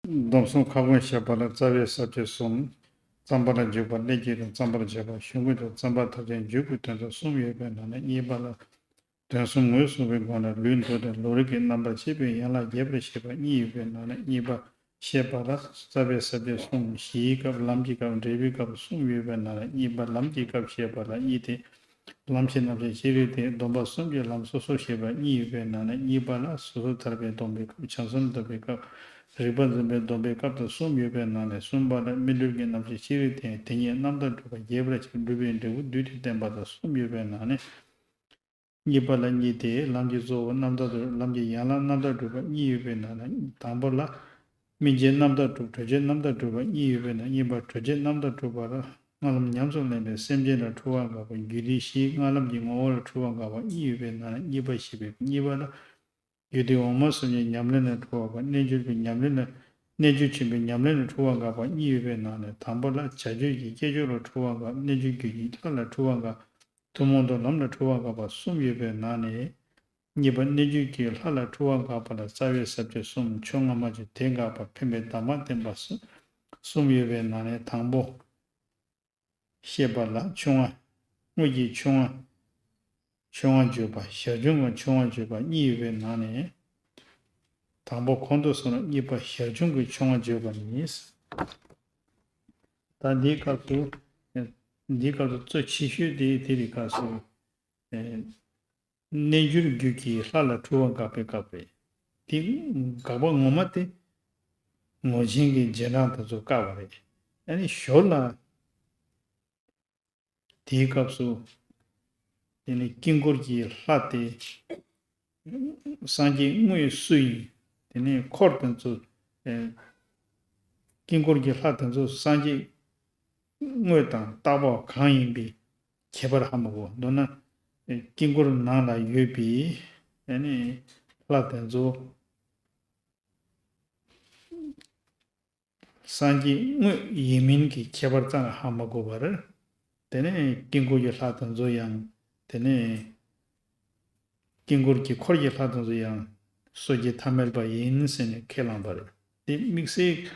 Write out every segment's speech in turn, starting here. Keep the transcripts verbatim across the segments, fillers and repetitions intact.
སྡོམ་གསུམ་ཁ་སྐོང་བཤད་པ་ལ་རྩ་བའི་ས་བཅད་གསུམ། བརྩམ་པར་འཇུག་པ་སླད་ཀྱི་དང་། བརྩམ་པར་བྱ་བ་གཞུང་གི་དང་། བརྩམ་པར་ཐབས་ཀྱི་མཇུག་གི་དོན་དུ་གསུམ་ཡོད་པའི་ནང་ནས་གཉིས་པ་ལ། དོན་གསུམ་ངོས་བཟུང་བའི་སྒོ་ནས་ལུས་མདོར་བསྟན་ལུང་རིགས་ཀྱི་རྣམ་པར་ཕྱེ་བའི་ཡན་ལག་རྒྱས་པར་བཤད་པ་གཉིས་ཡོད་པའི་ནང་ནས་གཉིས་པ། བཤད་པ་ལ། རྩ་བའི་ས་བཅད་གསུམ། གཞིའི་སྐབས། ལམ་གྱི་སྐབས། འབྲས་བུའི་སྐབས་གསུམ་ཡོད་པའི་ནང་ནས་གཉིས་པ་ལམ་གྱི་སྐབས་བཤད་པ་ལ་གཉིས་ཏེ། ལམ་ཤེས་རྣམ་ཤེས་ཤེས་རིག་སྟེ། སྡོམ་པ་གསུམ་གྱི་ལམ་སོ་སོར་བཤད་པ་གཉིས་ཡོད་པའི་ནང་ནས་གཉིས་པ་ལ། སོ་སོར་ཐར་པའི་སྡོམ་པའི་སྐབས། བྱང་སེམས་སྡོམ་པའི་སྐབས། རིག་པ་འཛིན་པའི་སྡོམ་པའི་སྐབས་དང་གསུམ་ཡོད་པའི་ནང་ནས་གསུམ་པ་ལ། སྨིན་གྲོལ་གྱི་རྣམ་ཤེས་ཤེས་རིག་སྟེ། དེ་ཉིད་རྣམ་དག་སྒྲུབ་པ་རྒྱས་པར་བྱེད་སྒྲུབ་པའི་འབྲས་བུ་བསྡུས་ཏེ་བསྟན་པ་དང་གསུམ་ཡོད་པའི་ནང་ནས། གཉིས་པ་ལ་གཉིས་ཏེ། ལམ་གྱི་གཙོ་བོ་རྣམ་དག་སྒྲུབ། ལམ་གྱི་ཡན་ལག་རྣམ་དག་སྒྲུབ་པ་གཉིས་ཡོད་པའི་ནང་ན། དང་པོ་ལ། སྨིན་བྱེད་རྣམ་དག་སྒྲུབ། གྲོལ་བྱེད་རྣམ་དག་སྒྲུབ་པ་གཉིས་ཡོད་པའི་ནང་། གཉིས་པ་གྲོལ་བྱེད་རྣམ་དག་སྒྲུབ་པ་ལ། སྔགས་ལམ་ཉམས་སུ་ལེན་པའི་སེམས་ཅན་ལ་འཁྲུལ་བ་དགག་པ། རྒྱུད་སྡེ་བཞིའི་སྔགས་ལམ་གྱི་ངོ་བོ་ལ་འཁྲུལ་བ་དགག་པ་གཉིས་ཡོད་པའི་ནང་ན། གཉིས་པ་ཞེས་པའི་གཉིས་པ་ལ། རྒྱུད་སྡེ་འོག་མ་གསུམ་གྱི་ཉམས་ལེན་ལ་འཁྲུལ་བ་དགག། རྣལ་འབྱོར་གྱི་ཉམས་ལེན་ལ། རྣལ་འབྱོར་ཆེན་པོའི་ཉམས་ལེན་ལ་འཁྲུལ་བ་དགག་པ་གཉིས་ཡོད་པའི་ནང་ནས། དང་པོ་ལ་བྱ་སྤྱོད་ཀྱི་ཁྱད་ཆོས་ལ་འཁྲུལ་བ་དགག། རྣལ་འབྱོར་རྒྱུད་ཀྱི་ལྷ་ལ་འཁྲུལ་བ་དགག། ཐུན་མོང་དུ་ལམ་ལ་འཁྲུལ་བ་དགག་པ་གསུམ་ཡོད་པའི་ནང་ནས། གཉིས་པ་རྣལ་འབྱོར་གྱི་ལྷ་ལ་འཁྲུལ་བ་དགག་པ་ལ། རྩ་བའི་ས་བཅད་གསུམ། ཕྱོགས་སྔ་མ་བརྗོད། དེ་དགག་པ། འཕེན་པའི་གདམས་པ་བསྟན་པ་གསུམ་ཡོད་པའི་ནང་ནས། དང་པོ་བཤད་པ་ལ་ཕྱོགས་སྔ། དངོས་ཀྱི་ཕྱོགས་སྔ། ཕྱོགས་སྔ་བརྗོད་པ། ཞར་བྱུང་གི་ཕྱོགས་སྔ་བརྗོད་པ་གཉིས་ཡོད་པའི་ནང་ནས། དང་པོ་གོང་དུ་སོང་ན་གཉིས་པ་ཞར་བྱུང་གི་ཕྱོགས་སྔ་བརྗོད་པ་ནི། ད་འདིའི་སྐབས་སུ། འདིའི་སྐབས་སུ་གཙོ་ཆེ་ཤོས་དེ་དེ་རེད། སྐབས་སུ། རྣལ་འབྱོར་རྒྱུད་ཀྱི་ལྷ་ལ་འཁྲུལ་བ་དགག་པའི་སྐབས་རེད། དེ་དགག་པ་ངོ་མ་དེ་ངོར་ཆེན་གྱི་རྗེས་འབྲང་དེ་ཚོ་བཀག་པ་རེད། ཨ་ནི་ཞོར་ལ་དེའི་སྐབས་སུ་དེ་ནི་དཀྱིལ་འཁོར་གྱི་ལྷ་དེ་སངས་རྒྱས་དངོས་སུ་ཡིན། དེ་ནས་འཁོར་དེ་ཚོ། དཀྱིལ་འཁོར་གྱི་ལྷ་དེ་ཚོ་སངས་རྒྱས་དངོས་དང་བཏགས་པ་གང་ཡིན་པའི་ཁྱད་པར་ཧ་མ་གོ། མདོར་ན། དཀྱིལ་འཁོར་ནང་ལ་ཡོད་པའི་ཨ་ནི་ལྷ་དེ་ཚོ་སངས་རྒྱས་དངོས་ཡིན་མིན་གྱི་ཁྱད་པར་ཙམ་ཧ་མ་གོ་བར། དེ་ནས་དཀྱིལ་འཁོར་གྱི་ལྷ་དེ་ཚོ་ཡང་། དེ་ནས་དཀྱིལ་འཁོར་གྱི་འཁོར་གྱི་ལྷ་དེ་ཚོ་ཡང་སོ་སྐྱེ་ཐ་མལ་པ་ཡིན་ཟེར་ནས་ཁས་བླངས་པ་རེད། དེ་དམིགས་བསལ་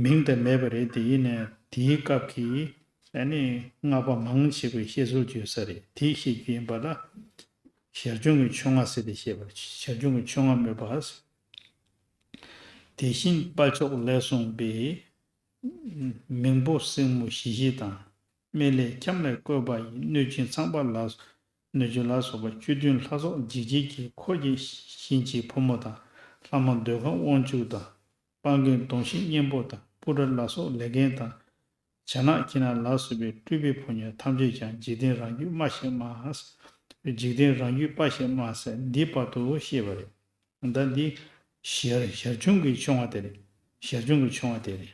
མིང་དེ་མེད་པ་རེད། དེ་ཡིན་ནའི་དེའི་སྐབས་ཀྱི་ཨ་ནི་སྔགས་པ་མང་ཆེ་བས་བཤད་སྲོལ་ཡོད་ས་རེད། དེ་བཤད་རྒྱུ་ཡིན་པ་ལ། ཞར་བྱུང་གི་ཕྱོགས་སྔ་ཟེར་ཏེ་བཤད་པ་རེད། ཞར་བྱུང་གི་ཕྱོགས་སྔ་སྨོས་པ། དེ་བཞིན་དཔལ་མཆོག་ལས་གསུངས་པའི། མིང་པོ་སྲིང་མོ་བཞི་བཞི་དང་། སྨད་ལས་ཁྱམས་ལས་བཀོད་པ་ཡི། གནོད་སྦྱིན་ཚངས་པ་ལ། གནོད་སྦྱིན་ལ་སོགས་པ་བཅུ་བདུན་ལྷ་ཚོགས། འཇིགས་བྱེད་ཀྱི་འཁོར་གྱིས་གཤིན་རྗེའི་ཕོ་མོ་དང་། ལྷ་མོ་འདོད་ཁམས་དབང་ཕྱུག་དང་། དཔལ་མགོན་གདོང་བཞི་གཉན་པོ་དང་། པུ་ར་ལ་སོགས་ལས་མཁན་དང་། བྱ་ནག་ཁྱི་ནག་ལ་སོགས་པའི་སྤྲུལ་པའི་ཕོ་ཉ་ཐམས་ཅད་ཀྱང་། འཇིག་རྟེན་རང་རྒྱུད་སྨྲ་ཞིག་སྨྲ། འཇིག་རྟེན་རང་རྒྱུད་སྨྲ་ཞིག་སྨྲ་ཟེར་འདི་བར་དུ་བཤད་པ་རེད། ད་འདི་ཞར་ཞར་བྱུང་གི་ཕྱོགས་སྔ་དེ་རེད། ཞར་བྱུང་གི་ཕྱོགས་སྔ་དེ་རེད།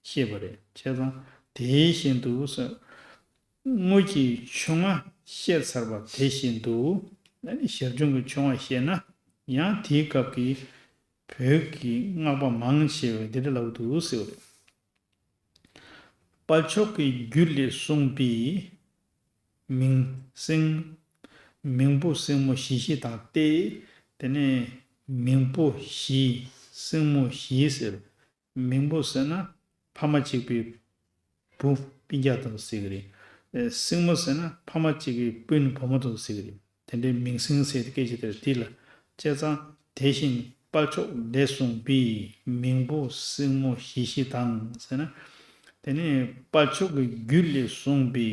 བཤད་པ་རེད། བྱས་ཙང་དེ་བཞིན་དུ་ཟེར། དངོས་ཀྱི་ཕྱོགས་སྔ་བཤད་ཚར་བ་དེ་བཞིན་དུ། ཨ་ནི་ཞར་བྱུང་གི་ཕྱོགས་སྔ་བཤད་ན་ཡང་དེའི་སྐབས་ཀྱི་བོད་ཀྱི་སྔགས་པ་མང་ཆེ་བས་འདི་འདྲ་ལབ་འདུག་ཟེར་བ་རེད། དཔལ་མཆོག་གི་རྒྱུད་ལས་གསུངས་པའི་མིང་སྲིང་། མིང་པོ་སྲིང་མོ་བཞི་བཞི་དང་སྟེ། དེ་ནས་མིང་པོ་བཞི། སྲིང་མོ་བཞི་ཟེར། མིང་པོ་ཟེར་ན་ཕ་མ་གཅིག་པའི་བུ་སྤུན་ཀྱག་དང་ཟེར་གི་རེད། སྲིང་མོ་ཟེར་ན་ཕ་མ་གཅིག་པའི་སྤུན་བུ་མོ་དང་ཟེར་གི་རེད། དེ་འདྲའི་མིང་སྲིང་ཟེར་ཏེ་སྐད་ཆ་དེར་དེ་ལ། བྱས་ཙང་དེ་བཞིན་དཔལ་མཆོག་ལས་གསུངས་པའི་མིང་པོ་སྲིང་མོ་བཞི་བཞི་དང་ཟེར་ན། དེ་ནས་དཔལ་མཆོག་གི་རྒྱུད་ལས་གསུངས་པའི་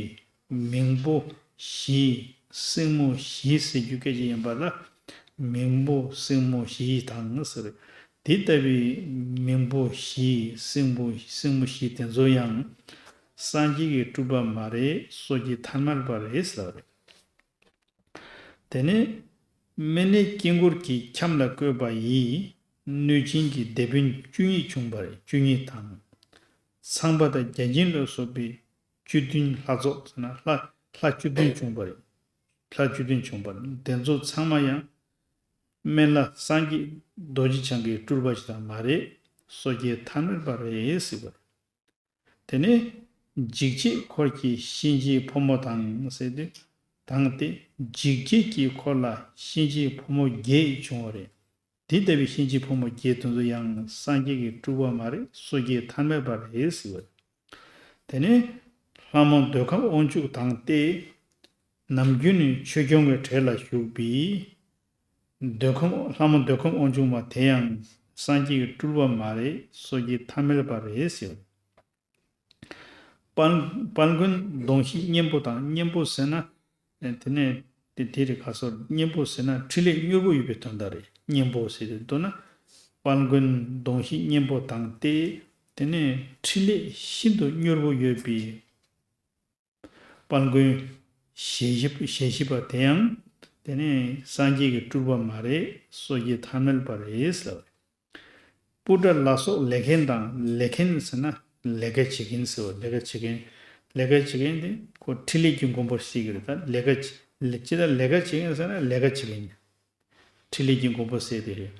མིང་པོ་བཞི། སྲིང་མོ་བཞི་ཟེར་རྒྱུ་སྐད་ཆ་ཡིན་པ་ལ། མིང་པོ་སྲིང་མོ་བཞི་དང་ཟེར། དེ་ལྟ་བུའི་མིང་པོ་བཞི། སྲིང་པོ་སྲིང་མོ་བཞི་དེ་ཚོ་ཡང་སངས་རྒྱས་ཀྱི་སྤྲུལ་པ་མ་རེད། སོ་སྐྱེ་ཐ་མལ་པ་རེད་ཟེར་བ་རེད། དེ་ནས་སྨད་ལས་དཀྱིལ་འཁོར་གྱི་ཁྱམས་ལ་བཀོད་པ་ཡིས་གནོད་སྦྱིན་གྱི་སྡེ་དཔོན་བཅུ་གཉིས་བྱུང་བ་རེད། བཅུ་གཉིས་དང་། ཚངས་པ་དང་བརྒྱ་བྱིན་ལ་སོགས་པའི་བཅུ་བདུན་ལྷ་ཚོགས་ཟེར་ན་ལྷ་ལྷ་བཅུ་བདུན་བྱུང་བ་རེད། ལྷ་བཅུ་བདུན་བྱུང་བ་རེད། དེ་ཚོ་ཚང་མ་ཡང་སྨན་བླ་སངས་རྒྱས་རྡོ་རྗེ་འཆང་གི་སྤྲུལ་པ་ཞིག་དང་མ་རེད། སོ་སྐྱེ་ཐ་མལ་པ་རེད་ཟེར་བ་རེད། དེ་ནས་འཇིགས་བྱེད་འཁོར་གྱིས་གཤིན་རྗེའི་ཕོ་མོ་དང་ཟེར་དུས་དང་སྟེ། འཇིགས་བྱེད་ཀྱི་འཁོར་ལ་གཤིན་རྗེའི་ཕོ་མོ་བརྒྱད་བྱུང་བ་རེད། འདི་ལྟ་བུའི་གཤིན་རྗེའི་ཕོ་མོ་བརྒྱད་དེ་ཚོ་ཡང་སངས་རྒྱས་ཀྱི་སྤྲུལ་པ་མ་རེད། སོ་སྐྱེ་ཐ་མལ་པ་རེད་ཟེར་བ་རེད། དེ་ནས་ལྷ་མོ་འདོད་ཁམས་དབང་ཕྱུག་དང་སྟེ། ནམ་རྒྱུན་ནི་ཆོས་སྐྱོང་གི་གྲལ་ལ་བཞུགས་པའི་འདོད་ཁམས་ལྷ་མོ་འདོད་ཁམས་དབང་ཕྱུག་མ་དེ་ཡང་སངས་རྒྱས་ཀྱི་སྤྲུལ་པ་མ་རེད། སོ་སྐྱེ་ཐ་མལ་པ་རེད་ཟེར། དཔལ་དཔལ་མགོན་གདོང་བཞི་གཉན་པོ་དང་། གཉན་པོ་ཟེར་ན་དེ་ནས་དེ་དེ་རེད། ག་སོ། གཉན་པོ་ཟེར་ན་འཕྲིན་ལས་མྱུར་པོ་ཡོད་པའི་དོན་དག་རེད། གཉན་པོ་ཟེར་དུས་མདོར་ན་དཔལ་མགོན་གདོང་བཞི་གཉན་པོ་དང་སྟེ། དེ་ནས་འཕྲིན་ལས་ཤིན་ཏུ་མྱུར་པོ་ཡོད་པའི་དཔལ་མགོན་ཞལ་བཞི་ཞལ་བཞི་པ་དེ་ཡང་དེ་ནས་སངས་རྒྱས་ཀྱི་སྤྲུལ་པ་མ་རེད། སོ་སྐྱེ་ཐ་མལ་པ་རེད་ཟེར་བ་རེད། པུ་ཏྲ་ལ་སོགས་ལས་མཁན་དང་། ལས་མཁན་ཟེར་ན་ལས་ཀ་བྱེད་མཁན་ཟེར་བ། ལས་ཀ་བྱེད་མཁན། ལས་ཀ་བྱེད་མཁན་དེ་ཁོ་འཕྲིན་ལས་ཀྱི་མགོན་པོ་ཟེར་གྱི་རེད། ད་ལས་ཀ་བྱེད་ལས་ཅི་ལྟར་ལས་ཀ་བྱེད་མཁན་ཟེར་ན་ལས་ཀ་བྱེད་མཁན། འཕྲིན་ལས་ཀྱི་མགོན་པོ་ཟེར་དེ་རེད།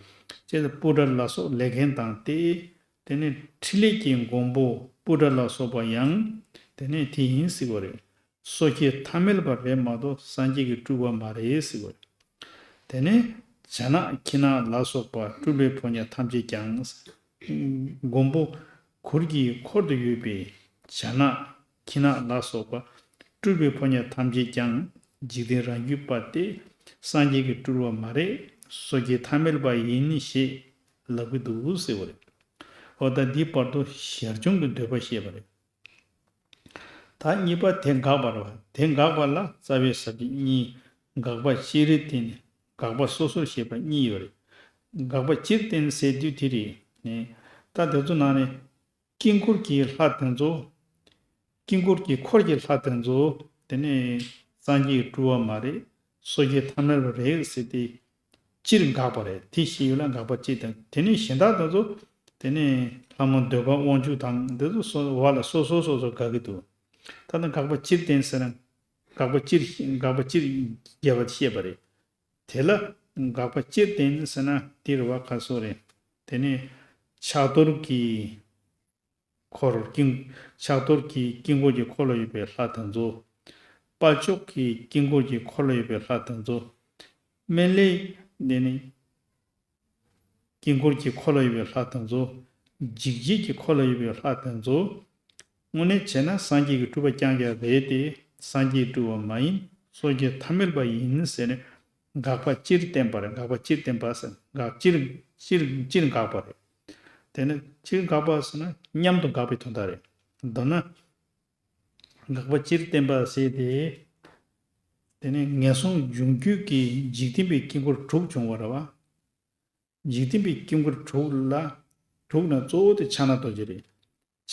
ཅེས་པུ་ཏྲ་ལ་སོགས་ལས་མཁན་དང་སྟེ། དེ་ནས་འཕྲིན་ལས་ཀྱི་མགོན་པོ་པུ་ཏྲ་ལ་སོགས་པ་ཡང་དེ་ནས་དེ་ཡིན་ཟེར་བ་རེད། སོ་སྐྱེ་ཐ་མལ་པ་རེད་མ་གཏོགས་སངས་རྒྱས་ཀྱི་སྤྲུལ་པ་མ་རེད་ཟེར་བ་རེད། དེ་ནས་བྱ་ནག་ཁྱི་ནག་ལ་སོགས་པ་སྤྲུལ་པའི་ཕོ་ཉ་ཐམས་ཅད་ཀྱང་། མགོན་པོ་གུར་གྱི་འཁོར་དུ་ཡོད་པའི་བྱ་ནག་ཁྱི་ནག་ལ་སོགས་པ་སྤྲུལ་པའི་ཕོ་ཉ་ཐམས་ཅད་ཀྱང་འཇིག་རྟེན་རང་རྒྱུད་པ་སྟེ་སངས་རྒྱས་ཀྱི་སྤྲུལ་པ་མ་རེད། སོ་སྐྱེ་ཐ་མལ་པ་ཡིན་ཞེས་ལབ་ཀྱི་འདུག་ཟེར་བ་རེད། འོ་ད་འདིའི་བར་དུ་ཞར་བྱུང་གི་འདོད་པ་བཤད་པ་རེད། ད་གཉིས་པ་དེ་འགག་པ་རེད་བ། དེ་འགག་པ་ལ་རྩ་བའི་ས་བཅད་གཉིས། འགག་པ་སྤྱིར་བསྟན། འགག་པ་སོ་སོར་བཤད་པ་གཉིས་ཡོད་རེད། འགག་པ་སྤྱིར་བསྟན་ཟེར་དུས་དེ་རེད། ནས་ད་དེ་ཚོ་ནང་ནས་དཀྱིལ་འཁོར་གྱི་ལྷ་དེ་ཚོ། དཀྱིལ་འཁོར་གྱི་འཁོར་གྱི་ལྷ་དེ་ཚོ་དེ་ནས་སངས་རྒྱས་སྤྲུལ་པ་མ་རེད། སོ་སྐྱེ་ཐ་མལ་པ་རེད་ཟེར་ཏེ། སྤྱིར་འགག་པ་རེད། དེ་ཞེས་ཡོད་ལ་འགག་པ་སྤྱིར་བསྟན། དེ་ནས་གཞན་དག་དེ་ཚོ་དེ་ནས་ལྷ་མོ་འདོད་ཁམས་དབང་ཕྱུག་དང་དེ་ཚོ་སོ་བ་ལ་སོ་སོ་སོ་སོ་དགག་གི་འདུག་ད་ལྟ་འགག་པ་སྤྱིར་བསྟན་ཟེར་ན་འགག་པ་སྤྱིར་འགག་པ་སྤྱིར་རྒྱས་པ་བཤད་པ་རེད། དེ་ལ་འགག་པ་སྤྱིར་བསྟན་ཟེར་ན་དེ་རེད་བ། ག་སོ་རེད། དེ་ནས་ཕྱག་རྡོར་གྱི་འཁོར་དཀྱིལ། ཕྱག་རྡོར་གྱི་དཀྱིལ་འཁོར་གྱི་འཁོར་ལ་ཡོད་པའི་ལྷ་དེ་ཚོ། དཔལ་མཆོག་གི་དཀྱིལ་འཁོར་གྱི་འཁོར་ལ་ཡོད་པའི་ལྷ་དེ་ཚོ། སྨན་བླའི་དེ་ནི་དཀྱིལ་འཁོར་གྱི་འཁོར་ལ་ཡོད་པའི་ལྷ་དེ་ཚོ། འཇིགས་བྱེད་ཀྱི་འཁོར་ལ་ཡོད་པའི་ལྷ་དེ་ཚོ། དངོས་གནས་བྱས་ན་སངས་རྒྱས་ཀྱི་སྤྲུལ་པ་རྐྱང་རྐྱང་རེད་དེ། སངས་རྒྱས་སྤྲུལ་པ་མ་ཡིན། སོ་སྐྱེ་ཐ་མལ་པ་ཡིན་ཟེར་ནས་འགག་པ་སྤྱིར་བསྟན་པ་རེད། འགག་པ་སྤྱིར་བསྟན་པ་ཟེར། འགག་སྤྱིར་སྤྱིར་སྤྱིར་འགག་པ་རེད། དེ་ནི་སྤྱིར་འགག་པ་ཟེར་ན་མཉམ་དུ་འགག་པའི་དོན་དག་རེད། མདོར་ན། འགག་པ་སྤྱིར་བསྟན་པ་ཟེར་ཏེ། དེ་ནི་ངན་སོང་སྦྱོང་རྒྱུད་ཀྱི་འཇིག་རྟེན་པའི་དཀྱིལ་འཁོར་དྲུག་བྱུང་བ་རེད་བ། འཇིག་རྟེན་པའི་དཀྱིལ་འཁོར་དྲུག་ལ། དྲུག་ན་གཙོ་བོ་དེ་ཕྱག་ན་རྡོ་རྗེ་རེད།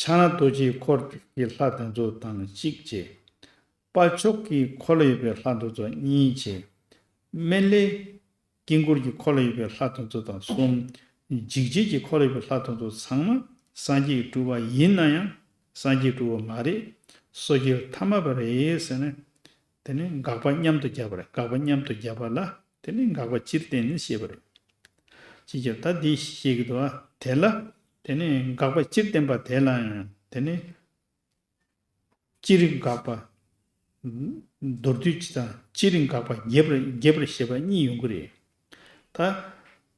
ཕྱག་ན་རྡོ་རྗེའི་འཁོར་གྱི་ལྷ་དེ་ཚོ་དང་གཅིག་བྱས། དཔལ་མཆོག་གི་འཁོར་ལ་ཡོད་པའི་ལྷ་དེ་ཚོ་གཉིས་བྱས། སྨན་བླའི་དཀྱིལ་འཁོར་གྱི་འཁོར་ལ་ཡོད་པའི་ལྷ་དེ་ཚོ་དང་གསུམ། འཇིགས་བྱེད་ཀྱི་འཁོར་ལ་ཡོད་པའི་ལྷ་དེ་ཚོ་ཚང་མ་སངས་རྒྱས་ཀྱི་སྤྲུལ་པ་ཡིན་ན་ཡང་སངས་རྒྱས་སྤྲུལ་པ་མ་རེད། སོ་སྐྱེ་ཐ་མལ་པ་རེད་ཟེར་ནས། དེ་ནི་འགག་པ་མཉམ་དུ་བརྒྱབ་པ་རེད། འགག་པ་མཉམ་དུ་བརྒྱབ་པ་ལ་དེ་ནི་འགག་པ་སྤྱིར་བསྟན་ནས་བཤད་པ་རེད། ཅེས་བརྗོད། ད་འདི་བཤད་ཀྱི་འདུག་ཨ། དེ་ལ་དེ་ནི་འགག་པ་སྤྱིར་བསྟན་པ་དེ་ལ་ཡང་དེ་ནི་སྤྱིར་འགག་པ། མདོར་བསྡུས་ཅིག་དང་སྤྱིར་འགག་པ་རྒྱས་པར་རྒྱས་པར་བཤད་པ་གཉིས་ཡོང་གི་རེད། ད་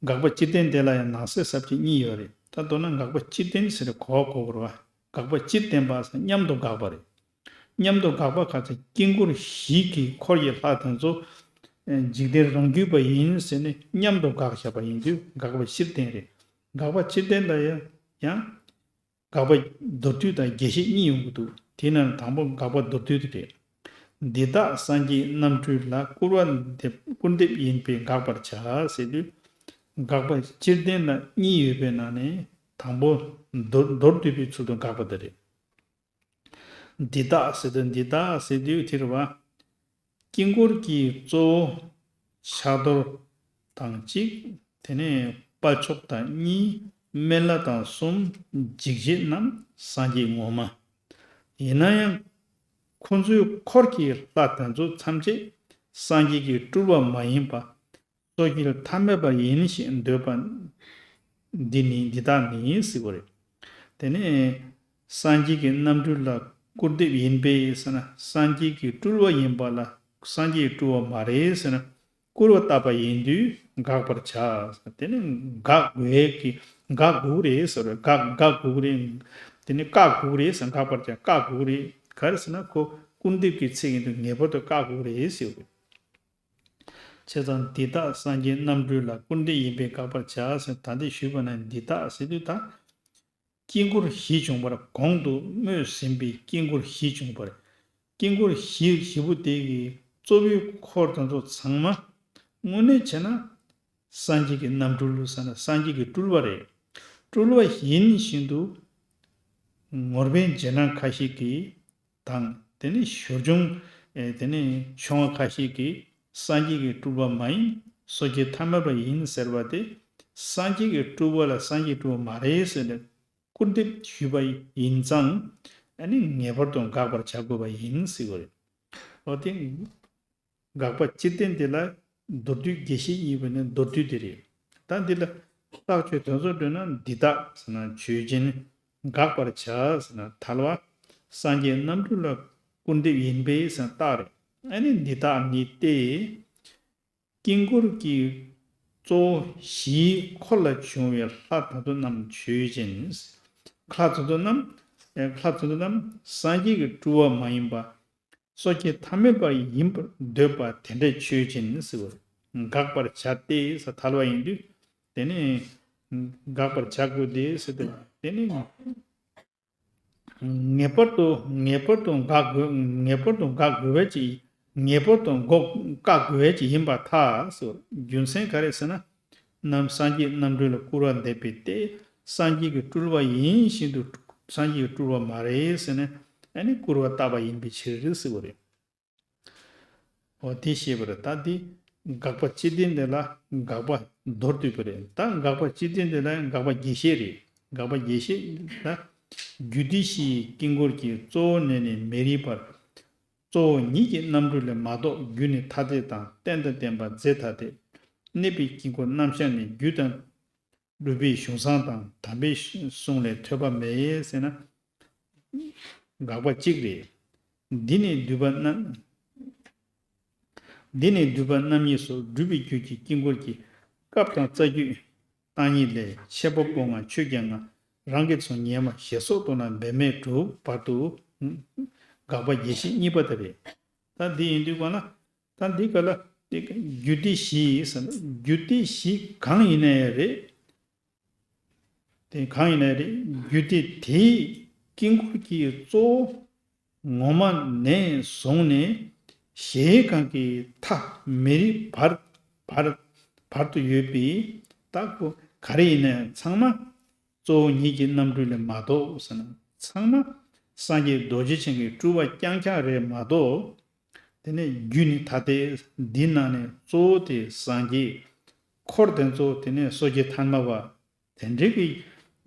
འགག་པ་སྤྱིར་བསྟན་དེ་ལ་ཡང་ནང་གསེས་ས་བཅད་གཉིས་ཡོད་རེད། ད་མདོར་ན་འགག་པ་སྤྱིར་བསྟན་ཟེར་གོ་གོ་དགོས་རེད་བ། འགག་པ་སྤྱིར་བསྟན་པ་ཟེར་མཉམ་དུ་འགག་པ་རེད། མཉམ་དུ་འགག་པ་ག་ཚོད། དཀྱིལ་འཁོར་བཞི་གི་འཁོར་གྱི་ལྷ་དེ་ཚོ་འཇིག་རྟེན་རང་རྒྱུད་པ་ཡིན་ཟེར་ནས་མཉམ་དུ་འགག་བཞག་པ་ཡིན་དུས་འགག་པ་སྤྱིར་བསྟན་རེད། འགག་པ་སྤྱིར་བསྟན་ལ་ཡང་ཡང་འགག་པ་མདོར་བསྡུས་དང་རྒྱས་བཤད་གཉིས་ཡོང་གི་འདུག་དེའི་ནང་ནས་དང་པོ་འགག་པ་མདོར་བསྡུས་དེ་རེད། འདི་དག་སངས་རྒྱས་རྣམ་འཕྲུལ་ལ། སྐུར་བ་འདེབས་སྐུར་འདེབས་ཡིན་པས་འགག་པར་བྱ་ཟེར་དུས། འགག་པ་སྤྱིར་བསྟན་ལ་གཉིས་ཡོད་པའི་ནང་ནས་དང་པོ་མདོར་མདོར་བསྡུས་པའི་ཚུལ་དུ་འགག་པ་དེ་རེད། འདི་དག་ཟེར་དུས་འདི་དག་ཟེར་དུས་དེ་རེད་བ། དཀྱིལ་འཁོར་གྱི་གཙོ་བོ་ཕྱག་རྡོར་དང་གཅིག་དེ་ནས་དཔལ་མཆོག་དང་གཉིས། སྨན་བླ་དང་གསུམ། འཇིགས་བྱེད་རྣམས་སངས་རྒྱས་ངོ་མ། ཡིན་ན་ཡང་ཁོ་ཚོའི་འཁོར་གྱི་ལྷ་དེ་ཚོ་ཐམས་ཅད་སངས་རྒྱས་ཀྱི་སྤྲུལ་པ་མ་ཡིན་པ། སོ་སྐྱེ་ཐ་མལ་པ་ཡིན་ཞེས་འདོད་པ། འདི་ནི་འདི་དག་ནི་ཟེར་བ་རེད། དེ་ནས་སངས་རྒྱས་ཀྱི་རྣམ་འཕྲུལ་ལ་སྐུར་འདེབས་ཡིན་པས་ཟེར་ན། སངས་རྒྱས་ཀྱི་སྤྲུལ་པ་ཡིན་པ་ལ་སངས་རྒྱས་སྤྲུལ་པ་མ་རེད་ཟེར་ན། སྐུར་བ་བཏབ་པ་ཡིན་དུས་ དགག་པར་བྱ། དེ་ནི་དགག་དགོས་ཀྱི་དགག་དགོས་རེད་ཟེར་བ། དགག་དགག་དགོས་རེད། དེ་ནི་བཀག་དགོས་རེད་ཟེར། དགག་པར་བྱ། བཀག་དགོས་རེད། ག་རེ་ཟེར་ན་ཁོ་སྐུར་འདེབས་ཀྱི་ཚིག་ཡིན་དུས་ངེས་པར་དུ་བཀག་དགོས་རེད་ཟེར་བ་རེད། བྱས་ཙང་འདི་དག་སངས་རྒྱས་རྣམ་འཕྲུལ་ལ། སྐུར་འདེབས་ཡིན་པས་དགག་པར་བྱ་ཟེར། ད་འདི་ཞུས་པ་ན་འདི་དག་ཟེར་དུས་ད། དཀྱིལ་འཁོར་བཞི་བྱུང་བར་གོང་དུ་སྨོས་ཟིན་པའི་དཀྱིལ་འཁོར་བཞི་བྱུང་བར། དཀྱིལ་འཁོར་བཞི་བཞི་པོ་དེ་གི་གཙོ་བོའི་འཁོར་དེ་ཚོ་ཚང་མ་དངོས་གནས་བྱས་ན་སངས་རྒྱས་ཀྱི་རྣམ་སྤྲུལ་ཟེར་ན་སངས་རྒྱས་ཀྱི་སྤྲུལ་པ་རེད། སྤྲུལ་པ་ཡིན་བཞིན་དུ་ངོར་པན་རྗེས་འབྲང་ཁ་ཤས་ཀྱིས་དང་། དེ་ནས་ཞོར་བྱུང་། ཨེ། དེ་ནས་བྱུང་བ་ཁ་ཤས་ཀྱིས་སངས་རྒྱས་ཀྱི་སྤྲུལ་པ་མ་ཡིན། སོ་སྐྱེ་ཐ་མལ་པ་ཡིན་ཟེར་བ་དེ། སངས་རྒྱས་ཀྱི་སྤྲུལ་པ་ལ་སངས་རྒྱས་སྤྲུལ་པ་མ་རེད་ཟེར་ནས་སྐུར་འདེབས་ཞུས་པ་ཡིན་ཙང་། ཨ་ནི་ངེས་པར་དུ་དགག་པར་བྱ་དགོས་པ་ཡིན་ཟེར་བ་རེད། འོ་དེ། དགག་པ་སྤྱིར་བསྟན་དེ་ལ་མདོར་བསྡུས་རྒྱས་བཤད་གཉིས་པ་ནི་མདོར་བསྡུས་དེ་རེད། ད་འདི་ལ་རྟགས་ཆོས་དོན་གསུམ་སྒྲུབ་ན། འདི་དག་ཟེར་ན་ཆོས་ཅན། དགག་པར་བྱ་ཟེར་ན་ཐལ་བ། སངས་རྒྱས་རྣམ་འཕྲུལ་ལ་སྐུར་འདེབས་ཡིན་པས་ཟེར་ན་རྟགས་རེད། ཨ་ནི་འདི་དག་ནི་སྟེ། དཀྱིལ་འཁོར་གྱི་གཙོ་བོ་བཞིའི་འཁོར་ལ་བྱུང་བའི་ལྷ་དེ་ཚོ་རྣམས་ཆོས་ཅན། ལྷ་དེ་ཚོ་རྣམས། ལྷ་དེ་ཚོ་རྣམས་སངས་རྒྱས་ཀྱི་སྤྲུལ་པ་མ་ཡིན་པ། སོ་སྐྱེ་ཐ་མལ་པ་ཡིན་པར་འདོད་པ་དེ་འདྲའི་ཆོས་ཅན་ཟེར་བ། དགག་པར་བྱ་སྟེ་ཟེར་ཐལ་བ་ཡིན་དུས། དེ་ནི་དགག་པར་བྱ་དགོས་ཏེ་ཟེར་ཏེ། དེ་ནི་ངེས་པར་དུ་ངེས་པར་དུ་དགག་དགོས། ངེས་པར་དུ་དགག་དགོས་པ་ཅིག་ངེས་པར་དུ་འགོག་བཀག་དགོས་པ་ཅིག་ཡིན་པར་ཐལ་ཟེར་བ། རྒྱུ་མཚན་ག་རེ་ཟེར་ན། ནམ་སངས་རྒྱས་རྣམ་འཕྲུལ་ལ་སྐུར་བ་འདེབས་པའི་ལྟས་སངས་རྒྱས་ཀྱི་སྤྲུལ་པ་ཡིན་བཞིན་དུ་སངས་རྒྱས་ཀྱི་སྤྲུལ་པ་མ་རེད་ཟེར་ནས། ཨ་ནི་སྐུར་བ་བཏབ་པ་ཡིན་པའི་ཕྱིར་ཟེར་བ་རེད། འོ་དེ་ཤེས་པ་རེད། ད་འདི་དགག་པ་སྤྱི་དོན་དེ་ལ་དགག་པ་མདོར་བསྡུས་པ་རེད། ད་དགག་པ་སྤྱི་དོན་དེ་ལ་དགག་པ་རྒྱས་བཤད་རེད། དགག་པ་རྒྱས་བཤད་ལ། རྒྱུད་སྡེ་བཞིའི་དཀྱིལ་འཁོར་གྱི་གཙོ་བོ་ནས་ནི་མེ་རིའི་བར། གཙོ་བོ་ཉིད་ཀྱི་རྣམ་འཕྲུལ་ལས་མ་གཏོགས། རྒྱུ་ནི་ཐ་དད་དང་། རྟེན་དང་བརྟེན་པ་རྫས་ཐ་དད། གནས་པའི་དཀྱིལ་འཁོར་རྣམ་གཞག་ནི། རྒྱུ་དང་སྒྲུབ་པའི་གཞུང་བསྲང་དང་། དམ་པའི་གསུང་ལས་ཐོས་པ་མེད་ཟེར་ན། དགག་པ་གཅིག་རེད། འདི་ནི་འདུས་པ་རྣམ། འདི་ནི་འདུས་པ་རྣམ་གཉིས་སོགས་སྒྲུབ་པའི་རྒྱུད་ཀྱི་དཀྱིལ་འཁོར་གྱི་སྐབས་དང་རྩ་རྒྱུད་བརྟག་གཉིས་ལས། འཆད་པ་པོ་ལྔ་ཆོས་བརྒྱད་ལྔ། རང་གི་ཚོགས་ཉེ་མ་ཞེས་སོགས་མདོར་ན་འབད་མེད་གྲུབ་བར་དུ། དགག་པ་རྒྱས་བཤད་གཉིས་པ་དེ་རེད། ད་འདི་ཡིན་དུས་ག་ལ། ད་འདི་ག་ལ། དེ་རྒྱུད་སྡེ་བཞི་ཟེར་ན་རྒྱུད་སྡེ་བཞི་གང་ཡིན་ན་ཡང་རེད། དེ་གང་ཡིན་ན་རེད། རྒྱུད་སྡེ་དེའི་དཀྱིལ་འཁོར་གྱི་གཙོ་བོ་ངོ་མ་ནས་བཟུང་ནས་གཞལ་ཡས་ཁང་གི་མཐའ་མེ་རིའི་བར་བར་བར་དུ་ཡོད་པའི་ད་ཁོ་ག་རེ་ཡིན་ན་ཡང་ཚང་མ་གཙོ་བོ་ཉིད་ཀྱི་རྣམ་འཕྲུལ་ལས་མ་གཏོགས་ཟེར་ན། ཚང་མ་སངས་རྒྱས་རྡོ་རྗེ་འཆང་གི་སྤྲུལ་པ་རྐྱང་རྐྱང་རེད་མ་གཏོགས། དེ་ནས་རྒྱུ་ནི་ཐ་དད། འདི་ནང་ནས་གཙོ་བོ་དེ་སངས་རྒྱས། འཁོར་དེ་ཚོ་དེ་ནས་སོ་སྐྱེ་ཐ་མལ་པ། དེ་འདྲའི་གི་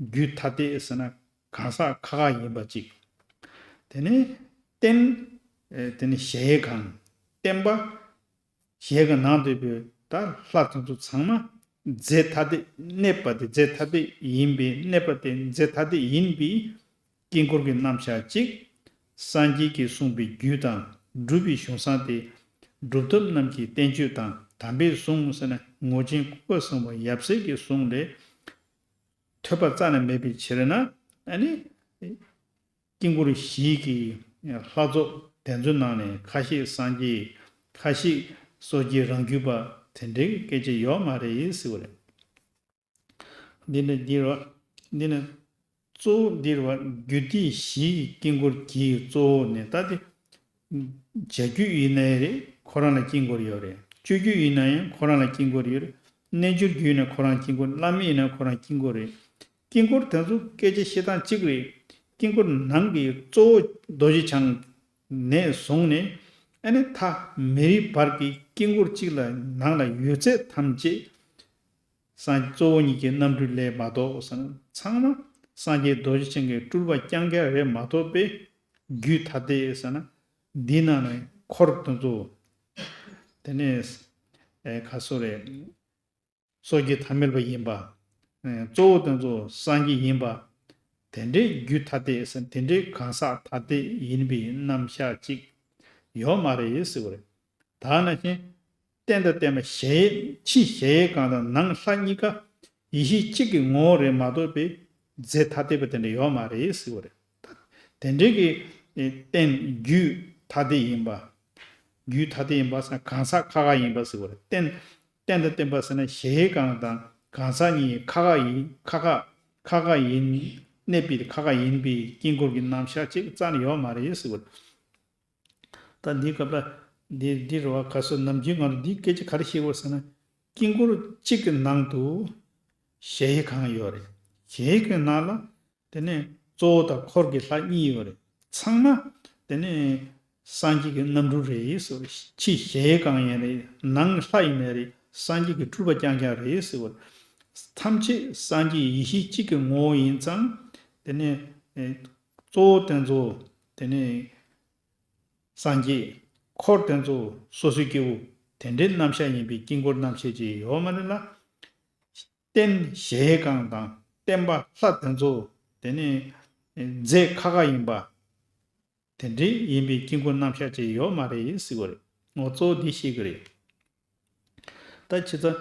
རྒྱུ་ཐ་དད་ཟེར་ན་གང་ཟག་ཁ་ཁ་ཡིན་པ་གཅིག་དེ་ནས་རྟེན། ཨེ། དེ་ནས་གཞལ་ཡས་ཁང་། བརྟེན་པ། གཞལ་ཡས་ཁང་ནང་དུ་ཡོད་པའི་ད་ལྷ་དེ་ཚོ་ཚང་མ་རྫས་ཐ་དད། གནས་པ་དེ་རྫས་ཐ་དད་ཡིན་པའི། གནས་པ་དེ་རྫས་ཐ་དད་ཡིན་པའི་དཀྱིལ་འཁོར་གྱི་རྣམ་གཞག་གཅིག་སངས་རྒྱས་ཀྱིས་གསུངས་པའི་རྒྱུ་དང་སྒྲུབ་པའི་གཞུང་བསྲང་སྟེ། སྒྲུབ་ཐབས་རྣམས་ཀྱི་བསྟན་བཅོས་དང་། དམ་པའི་གསུང་ཟེར་ན་ངོར་ཆེན་སྐུ་པར་བཟང་པོ་ཡབ་སྲས་ཀྱི་གསུང་ལས་ཐོས་པ་རྩ་ནས་མེད་པའི་ཕྱིར་ན། ཨ་ནི་དཀྱིལ་འཁོར་བཞི་གི་ལྷ་ཚོགས་དེ་ཚོའི་ནང་ནས་ཁ་ཤས་སངས་རྒྱས། ཁ་ཤས་སོ་སྐྱེ་རང་རྒྱུད་པ། དེ་འདྲའི་སྐད་ཆ་ཡོད་མ་རེད་ཟེར་བ་རེད། འདི་ནི་འདི་རེད་བ། འདི་ནི་གཙོ་བོ་འདི་རེད་བ། རྒྱུད་སྡེ་བཞིའི་དཀྱིལ་འཁོར་གྱི་གཙོ་བོ་ནི་ད་དེ། བྱ་རྒྱུད་ཡིན་ན་ཡང་རེད། ཁོ་རང་ལ་དཀྱིལ་འཁོར་ཡོད་རེད། སྤྱོད་རྒྱུད་ཡིན་ན་ཡང་ཁོ་རང་ལ་དཀྱིལ་འཁོར་ཡོད་རེད། རྣལ་འབྱོར་རྒྱུད་ཡིན་ན་ཁོ་རང་དཀྱིལ་འཁོར། བླ་མེད་ཡིན་ན་ཁོ་རང་དཀྱིལ་འཁོར་རེད། དཀྱིལ་འཁོར་དེ་ཚོ་སྐད་ཆ་བཤད་སྟངས་གཅིག་རེད། དཀྱིལ་འཁོར་ནང་གི་གཙོ་བོ་རྡོ་རྗེ་འཆང་ནས་བཟུང་ནས། ཨ་ནི་མཐའ་མེ་རིའི་བར་གྱི་དཀྱིལ་འཁོར་གཅིག་ལ་ནང་ལ་ཡོད་ཚད་ཐམས་ཅད་སངས་གཙོ་བོ་ཉིད་ཀྱི་རྣམ་འཕྲུལ་ལས་མ་གཏོགས་ཟེར་ན། ཚང་མ་སངས་རྒྱས་རྡོ་རྗེ་འཆང་གི་སྤྲུལ་པ་རྐྱང་རྐྱང་རེད་མ་གཏོགས་པའི་རྒྱུད་ཐ་དད་ཟེར་ན། འདི་ནང་ནས་འཁོར་དེ་ཚོ། དེ་ནས་ཨེ་ཁ་སོ་རེད། སོ་སྐྱེ་ཐ་མལ་པ་ཡིན་པ། ཨེ་གཙོ་བོ་དེ་ཚོ་སངས་རྒྱས་ཡིན་པ། དེ་འདྲའི་རྒྱུད་ཐ་དད་ཟེར། དེ་འདྲའི་གང་ཟག་ཐ་དད་ཡིན་པའི་རྣམ་གཞག་ཅིག་ཡོད་མ་རེད་ཟེར་བ་རེད། ད་ནང་བཞིན་ རྟེན་དང་བརྟེན་པ་གཞལ་ཡས། ཕྱི་གཞལ་ཡས་ཁང་དང་ནང་ལྷ་གཉིས་ཀ་ཡེ་ཤེས་གཅིག་གི་ངོ་བོ་རེད་མ་གཏོགས་པའི་རྫས་ཐ་དད་པ་དེ་འདྲ་ཡོད་མ་རེད་ཟེར་བ་རེད། དེ་འདྲའི་གི་རྟེན་རྒྱུད་ཐ་དད་ཡིན་པ། རྒྱུད་ཐ་དད་ཡིན་པ་ཟེར་ན་གང་ཟག་ཁ་ཁ་ཡིན་པ་ཟེར་བ་རེད། རྟེན་རྟེན་དང་བརྟེན་པ་ཟེར་ན་གཞལ་ཡས་ཁང་དང་གང་ཟག་གཉིས་ཁ་ཁ་ཡིན། ཁ་ཁ་ཁ་ཁ་ཡིན། གནས་པའི་ཁ་ཁ་ཡིན་པའི་དཀྱིལ་འཁོར་གྱི་རྣམ་གཞག་ཅིག་རྩ་ནས་ཡོད་མ་རེད་ཟེར་བ་རེད། ད་འདིའི་སྐབས་ལ་འདི་འདི་རེད་བ། ག་སོ་ནམ་རྒྱུན་ང་ཚོ་འདིའི་སྐད་ཆ་ག་རེ་བཤད་དགོས་ཟེར་ན། དཀྱིལ་འཁོར་གཅིག་གི་ནང་དུ་གཞལ་ཡས་ཁང་ཡོད་རེད། གཞལ་ཡས་ཁང་ནང་ལ་དེ་ནས་གཙོ་བོ་དང་འཁོར་གྱི་ལྷ་གཉིས་ཡོད་རེད། ཚང་མ་དེ་ནས་སངས་རྒྱས་ཀྱི་རྣམ་སྤྲུལ་རེད་ཟེར་བ་རེད། ཕྱི་གཞལ་ཡས་ཁང་ཡིན་རེད། ནང་ལྷ་ཡིན་ནའི་རེད། སངས་རྒྱས་ཀྱི་སྤྲུལ་པ་རྐྱང་རྐྱང་རེད་ཟེར་བ་རེད། ཐམས་ཅད་སངས་རྒྱས་ཡེ་ཤེས་གཅིག་གི་ངོ་བོ་ཡིན་ཙང་། དེ་ནས་ཨེ་གཙོ་བོ་དེ་ཚོ་དེ་ནས་སངས་རྒྱས། འཁོར་དེ་ཚོ་སོ་སོའི་སྐྱེ་བོ། དེ་འདྲའི་རྣམ་གཞག་ཡིན་པའི་དཀྱིལ་འཁོར་རྣམ་བཤད་ཅིག་ཡོད་མ་རེད་ལ། རྟེན་གཞལ་ཡས་ཁང་དང་བརྟེན་པ་ལྷ་དེ་ཚོ་དེ་ནས་རྫས་ཁ་ཁ་ཡིན་པ། དེ་འདྲའི་ཡིན་པའི་དཀྱིལ་འཁོར་རྣམ་གཞག་ཅིག་ཡོད་མ་རེད་ཟེར་བ་རེད། ངོ་གཙོ་བོ་འདི་ཤེས་ཀྱི་རེད། ད་ཇི་ལྟར་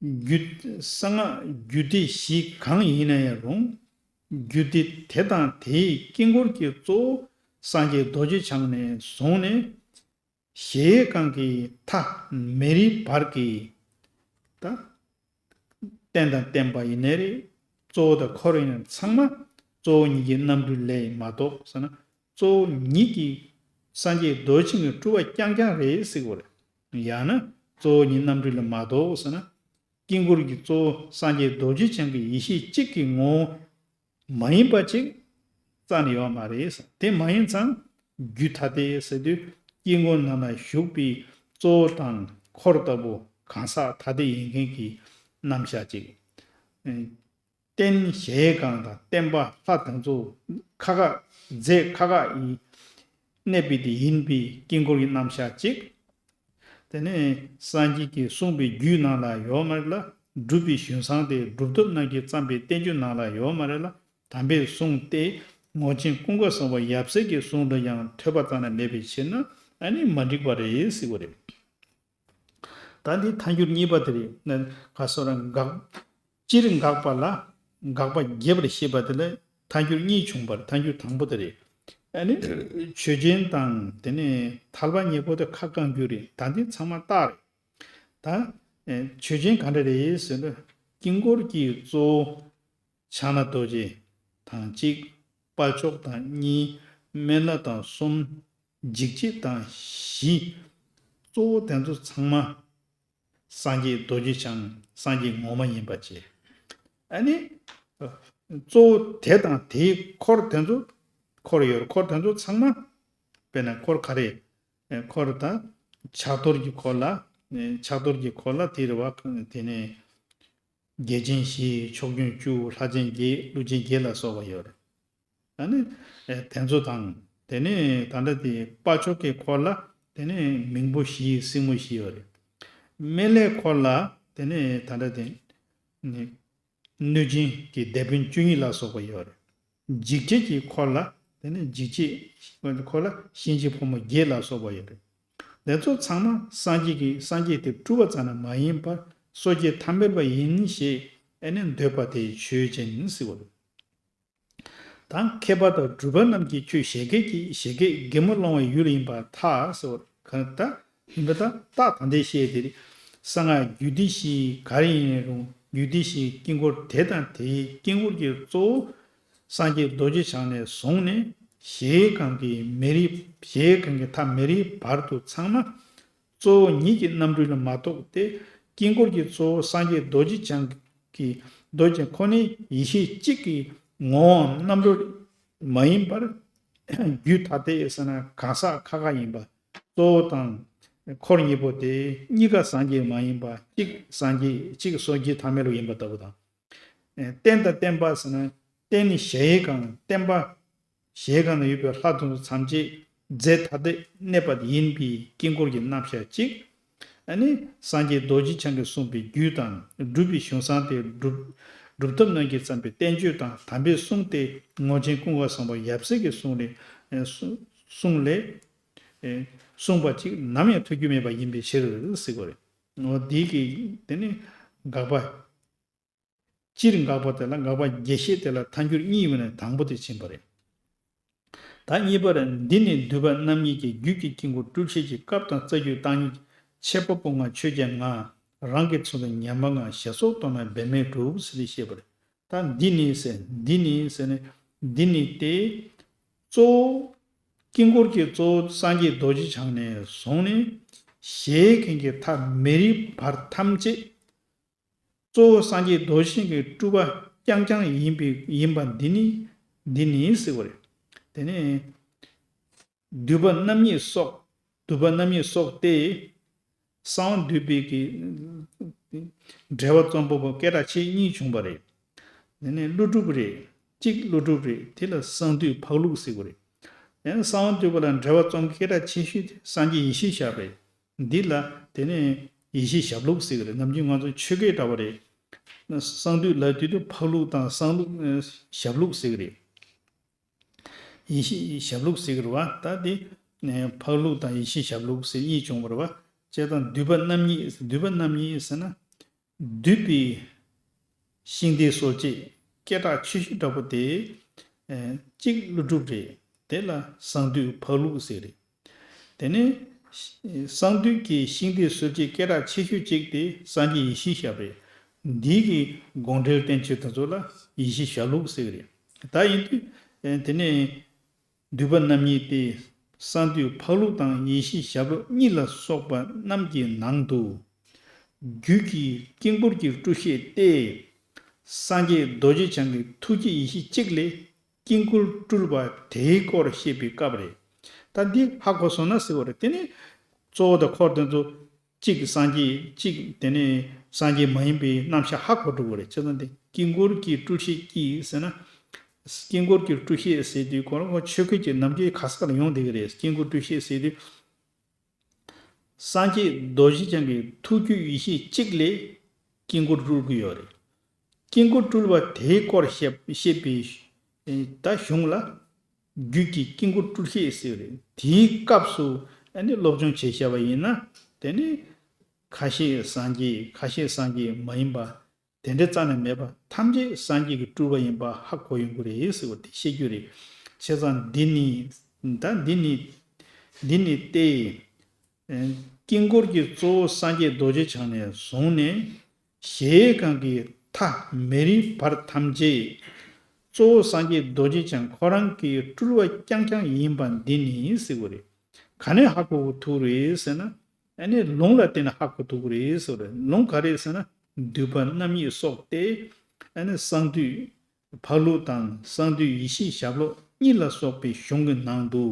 རྒྱུད་གསང་སྔགས་རྒྱུད་སྡེ་བཞི་གང་ཡིན་ན་ཡང་རུང་། རྒྱུད་སྡེ་དེ་དང་དེའི་དཀྱིལ་འཁོར་གྱི་གཙོ་བོ་སངས་རྒྱས་རྡོ་རྗེ་འཆང་ནས་བཟུང་ནས། གཞལ་ཡས་ཁང་གི་མཐའ་མེ་རིའི་བར་གྱི་ད་རྟེན་དང་བརྟེན་པ་ཡིན་ནའི་རེད། གཙོ་བོ་དང་འཁོར་ཡིན་ནའི་ཚང་མ་གཙོ་བོ་ཉིད་ཀྱི་རྣམ་སྤྲུལ་ལས་མ་གཏོགས་ཟེར་ན། གཙོ་བོ་ཉིད་ཀྱི་སངས་རྒྱས་རྡོ་རྗེ་འཆང་གི་སྤྲུལ་པ་རྐྱང་རྐྱང་རེད་ཟེར་གྱི་ཡོད་རེད། ཡང་ན་གཙོ་བོ་ཉིད་རྣམ་སྤྲུལ་ལས་མ་གཏོགས་ཟེར་ན། དཀྱིལ་འཁོར་གྱི་གཙོ་བོ་སངས་རྒྱས་རྡོ་རྗེ་འཆང་གི་ཡེ་ཤེས་གཅིག་གི་ངོ་བོ་མ་ཡིན་པ་ཅིག་རྩ་ནས་ཡོད་མ་རེད། དེ་མ་ཡིན་ཙང་རྒྱུད་ཐ་དད་ཟེར་དུས་དཀྱིལ་འཁོར་ནང་ན་བཞུགས་པའི་གཙོ་བོ་དང་འཁོར་ལྟ་བུ་གང་ཟག་ཐ་དད་ཡིན་མཁན་གྱི་རྣམ་གཞག་ཅིག་རྟེན་གཞལ་ཡས་ཁང་དང་བརྟེན་པ་ལྷ་དེ་ཚོ་ཁ་ཁ་རྫས་ཁ་ཁ་ཡི་གནས་པའི་དེ་ཡིན་པའི་དཀྱིལ་འཁོར་གྱི་རྣམ་གཞག་ཅིག་དེ་ནས་སངས་རྒྱས་ཀྱིས་གསུངས་པའི་རྒྱུད་ནང་ལ་ཡོད་མ་རེད་ལ། སྒྲུབ་པའི་གཞུང་བསྲངས་ཏེ་སྒྲུབ་ཐབས་རྣམས་ཀྱིས་བརྩམས་པའི་བསྟན་བཅོས་ནང་ལ་ཡོད་མ་རེད་ལ། དམ་པའི་གསུང་སྟེ་ངོར་ཆེན་ཀུན་དགའ་བཟང་པོ་ཡབ་སྲས་ཀྱི་གསུང་དུ་ཡང་ཐོས་པ་ཙམ་ན་མེད་པའི་ཕྱིར་ན་ཨ་ནི་མ་འགྲིག་པ་རེད་ཟེར་བ་རེད། ད་འདི་ཐལ་འགྱུར་གཉིས་པ་དེ་རེད། ན་ག་སོ་ར་འགག་སྤྱིར་འགག་པ་ལ་དགག་པ་རྒྱས་པར་བཤད་པ་དེ་ལ་ཐལ་འགྱུར་གཉིས་བྱུང་བར་ཐལ་འགྱུར་དང་པོ་དེ་རེད། ཨ་ནི་ཆོས་ཅན་དང་དེ་ནས་ཐལ་བ་གཉིས་པོ་དེ་ཁ་བསྐང་རྒྱུ་རེད། ད་འདི་ཚང་མ་རྟགས་རེད། ད་ཨེ་ཆོས་ཅན་ག་འདྲ་རེད་ཟེར་ན། དཀྱིལ་འཁོར་གྱི་གཙོ་བོ་ཕྱག་ན་རྡོ་རྗེ་དང་གཅིག་དཔའ་མཆོག་དང་གཉིས། སྨན་བླ་དང་གསུམ། འཇིགས་བྱེད་དང་བཞི། གཙོ་བོ་དེ་ཚོ་ཚང་མ་སངས་རྒྱས་རྡོ་རྗེ་འཆང་སངས་རྒྱས་ངོ་མ་ཡིན་པ་བྱས། ཨ་ནི་གཙོ་བོ་དེ་དང་དེའི་འཁོར་དེ་ཚོ། འཁོར་ཡོད། འཁོར་དེ་ཚོ་ཚང་མ། དཔེར་ན་འཁོར་ག་རེ། འཁོར་ད་ཕྱག་རྡོར་གྱི་འཁོར་ལ། ཕྱག་རྡོར་གྱི་འཁོར་ལ་དེ་རེད་བ། དེ་ནས་རྒྱལ་ཆེན་བཞི། ཕྱོགས་སྐྱོང་བཅུ། ལྷ་ཆེན་བརྒྱད། ཀླུ་ཆེན་བརྒྱད་ལ་སོགས་པ་ཡོད་རེད། ཨ་ནི་དེ་ཚོ་དང་། དེ་ནས་ད་ལྟ་དེ་དཔའ་མཆོག་གི་འཁོར་ལ་དེ་ནས་མིང་པོ་བཞི། སྲིང་མོ་བཞི་ཡོད་རེད། སྨན་བླའི་འཁོར་ལ་དེ་ནས་ད་ལྟ་དེ་ནི། གནོད་སྦྱིན་གྱི་སྡེ་དཔོན་བཅུ་གཉིས་ལ་སོགས་པ་ཡོད་རེད། འཇིགས་བྱེད་ཀྱི་འཁོར་ལ་དེ་ནི་འཇིགས་བྱེད་འཁོར་ལ་གཤིན་རྗེ་ཕོ་མོ་བརྒྱད་ལ་སོགས་པ་ཡོད་རེད། དེ་ཚོ་ཚང་མ་སངས་རྒྱས་ཀྱི། སངས་རྒྱས་དེ་སྤྲུལ་པ་ཙམ་ན་མ་ཡིན་པར་སོ་སྐྱེ་ཐ་མལ་པ་ཡིན་ཞེས་ཨེ་ནི་འདོད་པ་དེ་ཆོས་ཅན་ཟེར་བ་རེད། དང་མཁས་པ་དང་གྲུབ་པ་རྣམས་ཀྱིས་ཁྱོད་བཞད་གད་ཀྱི། བཞད་གད་གད་མོ་སློང་བའི་ཡུལ་ཡིན་པར་ཐལ་ཟེར་བ་གང་ལྟར་ཡིན་པ་དང་། རྟགས་ད་ལྟའི་བཤད་དེ་རེད། གསང་སྔགས་རྒྱུད་སྡེ་བཞི་ག་རེ་ཡིན་རུང་རྒྱུད་སྡེ་བཞིའི་དཀྱིལ་འཁོར་དེ་དང་དེའི་དཀྱིལ་འཁོར་གྱི་གཙོ་བོ་སངས་རྒྱས་རྡོ་རྗེ་འཆང་ནས་བཟུང་ནས་གཞལ་ཡས་ཁང་གི་མེ་རི། གཞལ་ཡས་ཁང་གི་མཐའ་མེ་རིའི་བར་དུ་ཚང་མ་གཙོ་བོ་ཉིད་ཀྱི་རྣམ་སྤྲུལ་ལ་མ་གཏོགས་ཏེ། དཀྱིལ་འཁོར་གྱི་གཙོ་བོ་སངས་རྒྱས་རྡོ་རྗེ་འཆང་གི། རྡོ་རྗེ་ཁོ་ནའི་ཡེ་ཤེས་གཅིག་གི་ངོ་བོའམ་རྣམ་རོལ་མ་ཡིན་པར། རྒྱུད་ཐ་དད་ཟེར་ན་གང་ཟག་ཁ་ཁ་ཡིན་པ། གཙོ་བོ་དང་འཁོར་གཉིས་པོ་དེ་གཉིས་ཀ་སངས་རྒྱས་མ་ཡིན་པ། གཅིག་སངས་རྒྱས། གཅིག་སོ་སྐྱེ་ཐ་མལ་པ་ཡིན་པ་ལྟ་བུ་དང་། རྟེན་དང་བརྟེན་པ་ཟེར་ན་རྟེན་ནི་གཞལ་ཡས་ཁང་། བརྟེན་པ། གཞལ་ཡས་ཁང་ན་ཡོད་པའི་ལྷ་དེ་ཚོ་ཐམས་ཅད་རྫས་ཐ་དད་གནས་པ་ཡིན་པའི་དཀྱིལ་འཁོར་གྱི་རྣམ་གཞག་གཅིག་ཨ་ནི་སངས་རྒྱས་རྡོ་རྗེ་འཆང་གིས་གསུངས་པའི་རྒྱུད་དང་། སྒྲུབ་པའི་གཞུང་བསྲངས་ཏེ་སྒྲུབ། སྒྲུབ་ཐབས་རྣམས་ཀྱིས་བརྩམས་པའི་བསྟན་བཅོས་དང་། དམ་པའི་གསུང་སྟེ་ངོར་ཆེན་ཀུན་དགའ་བཟང་པོ་ཡབ་སྲས་ཀྱི་གསུང་ལས། གསུང་ལས། གསུངས་པ་གཅིག་ནམ་ཡང་ཐོས་རྒྱུ་མེད་པ་ཡིན་པའི་ཕྱིར་ཟེར་གྱི་ཡོད་རེད། འོ་དེ་གི་དེ་ནི་དགག་པ། སྤྱིར་དགག་པ་དེ་ལ་དགག་པ་རྒྱས་བཤད་དེ་ལ་མཐའ་འཁྱོལ་གཉིས་ཡོད་ནས་དང་པོ་དེ་ཕྱིན་པ་རེད། ད་གཉིས་པར་འདི་ནི་འདུས་པ་རྣམ་གཉིས་ཀྱི་རྒྱུད་ཀྱི་དཀྱིལ་འཁོར་སྤྲུལ་བྱེད་ཀྱི་སྐབས་དང་རྩ་རྒྱུད་བརྟག་གཉིས་ཀྱི་ཆད་པ་པོ་ལྔ་ཆོས་ཅན་ལྔ་རང་གི་ཚུལ་དུ་ངན་པ་ལྔ་ཞེས་སོགས་སྟོན་ན་འབད་མེད་གྲུབ་ཟེར་ཏེ་བཤད་པ་རེད། ད་འདི་ནི་ཟེར་འདི་ནི་ཟེར་ནས་འདི་ནི་སྟེ། གཙོ་བོ། དཀྱིལ་འཁོར་གྱི་གཙོ་བོ་སངས་རྒྱས་རྡོ་རྗེ་འཆང་ནས་བཟུང་ནས། གཞལ་ཡས་ཁང་གི་མཐའ་མེ་རིའི་བར་ཐམས་ཅད། གཙོ་བོ་སངས་རྒྱས་རྡོ་རྗེ་འཆང་གི་སྤྲུལ་པ་རྐྱང་རྐྱང་ཡིན་པའི་ཡིན་པ་འདི་ནི་འདི་ནི་ཟེར་བ་རེད། དེ་ནས་འདུས་པ་རྣམ་གཉིས་སོགས། འདུས་པ་རྣམ་གཉིས་སོགས་ཏེ། གསང་བ་འདུས་པའི་གི་འགྲེལ་པ་རྩོམ་པ་པོ་སྐད་གྲགས་ཆེ་གཉིས་བྱུང་བ་རེད། དེ་ནས་ཀླུ་སྒྲུབ་རེད། གཅིག་ཀླུ་སྒྲུབ་རེད། དེ་ལ་གསང་འདུས་འཕགས་ལུགས་ཟེར་བ་རེད། ཡང་གསང་བ་འདུས་པ་ལ་འགྲེལ་པ་རྩོམ་སྐད་གྲགས་ཆེ་ཤོས་དེ་སངས་རྒྱས་ཡེ་ཤེས་ཞབས་རེད། འདི་ལ་དེ་ནས་ཡེ་ཤེས་ཞབས་ལུགས་ཟེར་གི་རེད། ནམ་རྒྱུན་ང་ཚོ་ཆོས་སྐད་འདྲ་བ་རེད། གསང་འདུས་ལབ་དུས་དུ་འཕགས་ལུགས་དང་གསང་ལུགས་ཞབས་ལུགས་ཟེར་གི་རེད། ཡེ་ཤེས་ཞབས་ལུགས་ཟེར་གི་རེད་བ། ད་དེ་འཕགས་ལུགས་དང་ཡེ་ཤེས་ཞབས་ལུགས་ཟེར་གཉིས་བྱུང་བ་རེད་བ། བྱས་ཙང་འདུས་པ་རྣམ་གཉིས། འདུས་པ་རྣམ་གཉིས་ཟེར་ན། འདུས་པའི་ཤིང་རྟའི་སྲོལ་འབྱེད་སྐད་གྲགས་ཆེ་ཤོས་འདྲ་པོ་དེ། ཨེ། གཅིག་ཀླུ་སྒྲུབ་རེད། དེ་ལ་གསང་འདུས་འཕགས་ལུགས་ཟེར་རེད། དེ་ནས་གསང་འདུས་ཀྱི་ཤིང་རྟའི་སྲོལ་འབྱེད་སྐད་གྲགས་ཆེ་ཤོས་གཅིག་དེ་སངས་རྒྱས་ཡེ་ཤེས་ཞབས་རེད། འདི་གི་དགོངས་འགྲེལ་བསྟན་བཅོས་དེ་ཚོ་ལ་ཡེ་ཤེས་ཞབས་ལུགས་ཟེར་གི་རེད། ད་ཡིན་དུས་དེ་ནས། འདུས་པ་རྣམ་གཉིས་ཏེ། གསང་འདུས་འཕགས་ལུགས་དང་ཡེ་ཤེས་ཞབས་ལུགས་གཉིས་ལ་སོགས་པ་རྣམས་ཀྱི་ནང་དུ། རྒྱུད་ཀྱི་དཀྱིལ་འཁོར་གྱི་སྤྲུལ་བཤད་སྟེ། སངས་རྒྱས་རྡོ་རྗེ་འཆང་གི་ཐུགས་ཀྱི་ཡེ་ཤེས་གཅིག་ལས་དཀྱིལ་འཁོར་སྤྲུལ་པ་དེའི་སྐོར་བཤད་པའི་སྐབས་རེད། ད་འདི་ཧ་གོ་སོང་ན་ཟེར་བ་རེད། དེ་ནི་གཙོ་བོ་དང་འཁོར་དེ་ཚོ། གཅིག་སངས་རྒྱས་གཅིག་དེ་ནས་སངས་རྒྱས་མ་ཡིན་པའི་རྣམ་གཞག་ཧ་གོ་འགྲོ་གི་རེད། བྱས་ཙང་དེ་དཀྱིལ་འཁོར་གྱི་སྤྲུལ་བཤད་ཀྱིས་ཟེར་ན། དཀྱིལ་འཁོར་གྱི་སྤྲུལ་བཤད་ཟེར་དུས་ཁོ་རང་ཁོ་ཆོས་སྐད་ཀྱི་ནམ་རྒྱུན་ག་ས་ག་ལ་ཡོང་བསྡད་ཀྱི་རེད། དཀྱིལ་འཁོར་སྤྲུལ་བཤད་ཟེར་དུས། སངས་རྒྱས་རྡོ་རྗེ་འཆང་གི་ཐུགས་ཀྱི་ཡེ་ཤེས་གཅིག་ལས་དཀྱིལ་འཁོར་སྤྲུལ་གྱི་ཡོད་རེད། དཀྱིལ་འཁོར་སྤྲུལ་པ་དེའི་སྐོར་བཤད་བཤད་པའི་ད་གཞུང་ལ། རྒྱུད་ཀྱི་དཀྱིལ་འཁོར་སྤྲུལ་བཤད་ཟེར་བ་རེད། དེའི་སྐབས་སུ་ཨ་ནི་སློབ་སྦྱོང་བྱས་བཞག་པ་ཡིན་ན། དེ་ནི་ཁ་ཤས་སངས་རྒྱས་ཁ་ཤས་སངས་རྒྱས་མ་ཡིན་པ་དེ་འདྲ་རྩ་ནས་མེད་པ་ཐམས་ཅད་སངས་རྒྱས་ཀྱི་སྤྲུལ་པ་ཡིན་པ་ཧ་གོ་ཡོང་གི་རེད་ཟེར་བ་དེ་བཤད་རྒྱུ་རེད། བྱས་ཙང་འདི་ནི་ད་འདི་ནི་འདི་ནི་སྟེ། དཀྱིལ་འཁོར་གྱི་གཙོ་བོ་སངས་རྒྱས་རྡོ་རྗེ་འཆང་ནས་བཟུང་ནས། གཞལ་ཡས་ཁང་གི་མཐའ་མེ་རིའི་བར་ཐམས་ཅད། གཙོ་བོ་སངས་རྒྱས་རྡོ་རྗེ་འཆང་ཁོ་རང་གི་སྤྲུལ་པ་རྐྱང་རྐྱང་ཡིན་པ་འདི་ནི་ཟེར་བ་རེད། ག་ནས་ཧ་གོ་གི་ཐུག་རེད་ཟེར་ན། ཨ་ནི་ལུང་ལ་བརྟེན་ནས་ཧ་གོ་ཐུག་གི་རེད་ཟེར་བ་རེད། ལུང་ག་རེད་ཟེར་ན། འདུས་པ་རྣམ་གཉིས་སོགས་ཏེ། ཨ་ནི་གསང་འདུས་འཕགས་ལུགས་དང་གསང་འདུས་ཡེ་ཤེས་ཞབས་ལུགས་གཉིས་ལ་སོགས་པའི་གཞུང་གི་ནང་དུ།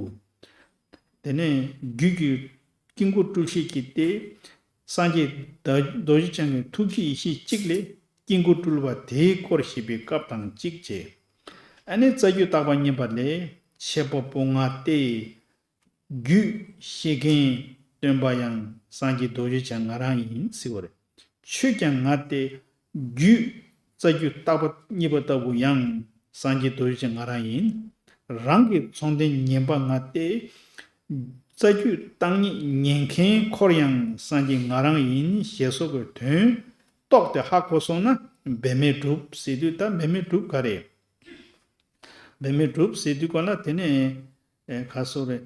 དེ་ནས་རྒྱུད་ཀྱི་དཀྱིལ་འཁོར་སྤྲུལ་བཤད་ཀྱི་སྟེ། སངས་རྒྱས་རྡོ་རྗེ་འཆང་གི་ཐུགས་ཀྱི་ཡེ་ཤེས་གཅིག་ལས་དཀྱིལ་འཁོར་སྤྲུལ་པ་དེའི་སྐོར་བཤད་པའི་སྐབས་དང་གཅིག་བྱས། ཨ་ནི་རྩ་རྒྱུད་བརྟག་པ་གཉིས་པ་ལས་འཆད་པ་པོ་ལྔ་སྟེ། རྒྱུད་བཤད་མཁན་སྟོན་པ་ཡང་སངས་རྒྱས་རྡོ་རྗེ་འཆང་ང་རང་ཡིན་ཟེར་བ་རེད། ཆོས་ཀྱང་ལྔ་སྟེ། རྒྱུད་རྩ་རྒྱུད་བརྟག་པ་གཉིས་པ་ལྟ་བུ་ཡང་སངས་རྒྱས་རྡོ་རྗེ་འཆང་ང་རང་ཡིན། རང་གི་མཚུངས་ལྡན་ཉན་པ་ལྔ་སྟེ། རྩ་རྒྱུད་བརྟག་གཉིས་ཉན་མཁན་འཁོར་ཡང་སངས་རྒྱས་ང་རང་ཡིན་ཞེས་སོགས་ཀྱི་དོན་རྟོགས་ཏེ་ཧ་གོ་སོང་ན་འབད་མེད་གྲུབ་ཟེར་དུས། ད་འབད་མེད་གྲུབ་ག་རེ། འབད་མེད་གྲུབ་ཟེར་དུས་ག་ལ་དེ་ནས་ག་སོགས་རེད།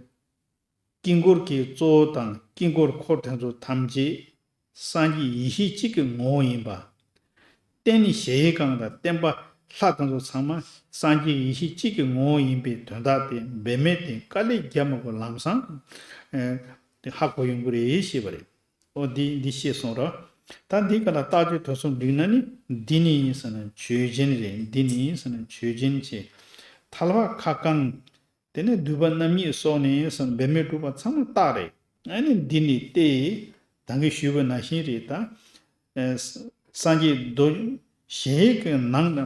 དཀྱིལ་འཁོར་གྱི་གཙོ་བོ་དང་དཀྱིལ་འཁོར་འཁོར་དེ་ཚོ་ཐམས་ཅད་སངས་རྒྱས་ཡེ་ཤེས་གཅིག་གི་ངོ་བོ་ཡིན་པ། རྟེན་གཞལ་ཡས་ཁང་དང་བརྟེན་པ་ལྷ་དེ་ཚོ་ཚང་མ་སངས་རྒྱས་ཡེ་ཤེས་གཅིག་གི་ངོ་བོ་ཡིན་པའི་དོན་དག་དེ་འབད་མེད་དེ་དཀའ་ལས་རྒྱབ་མ་དགོས་ལམ་སང་དེ་ཧ་གོ་ཡོང་གི་རེད་ཞེས་པ་རེད། ཨོ་འདི་འདི་ཤེས་སོང་ར། ད་འདི་ག་ལ་རྟགས་ཆོས་དོན་གསུམ་བསྒྲིགས་ན་ནི། འདི་ནི་ཡིན་ཟེར་ན་ཆོས་ཅན་རེད། འདི་ནི་ཡིན་ཟེར་ན་ཆོས་ཅན་བྱས། ཐལ་བ་ཁ་བསྐང་། དེ་ནས་འདུས་པ་རྣམ་གཉིས་སོགས་ནས་སམ་འབད་མེད་གྲུབ་པ་ཚང་མ་རྟགས་རེད། ཨ་ནི་འདི་ནི་སྟེ། ད་གིན་ཞུས་པ་ནང་བཞིན་རེད་ད། ཨེ། སངས་རྒྱས་རྡོ། གཞལ་ཡས་ཁང་ནང་ན།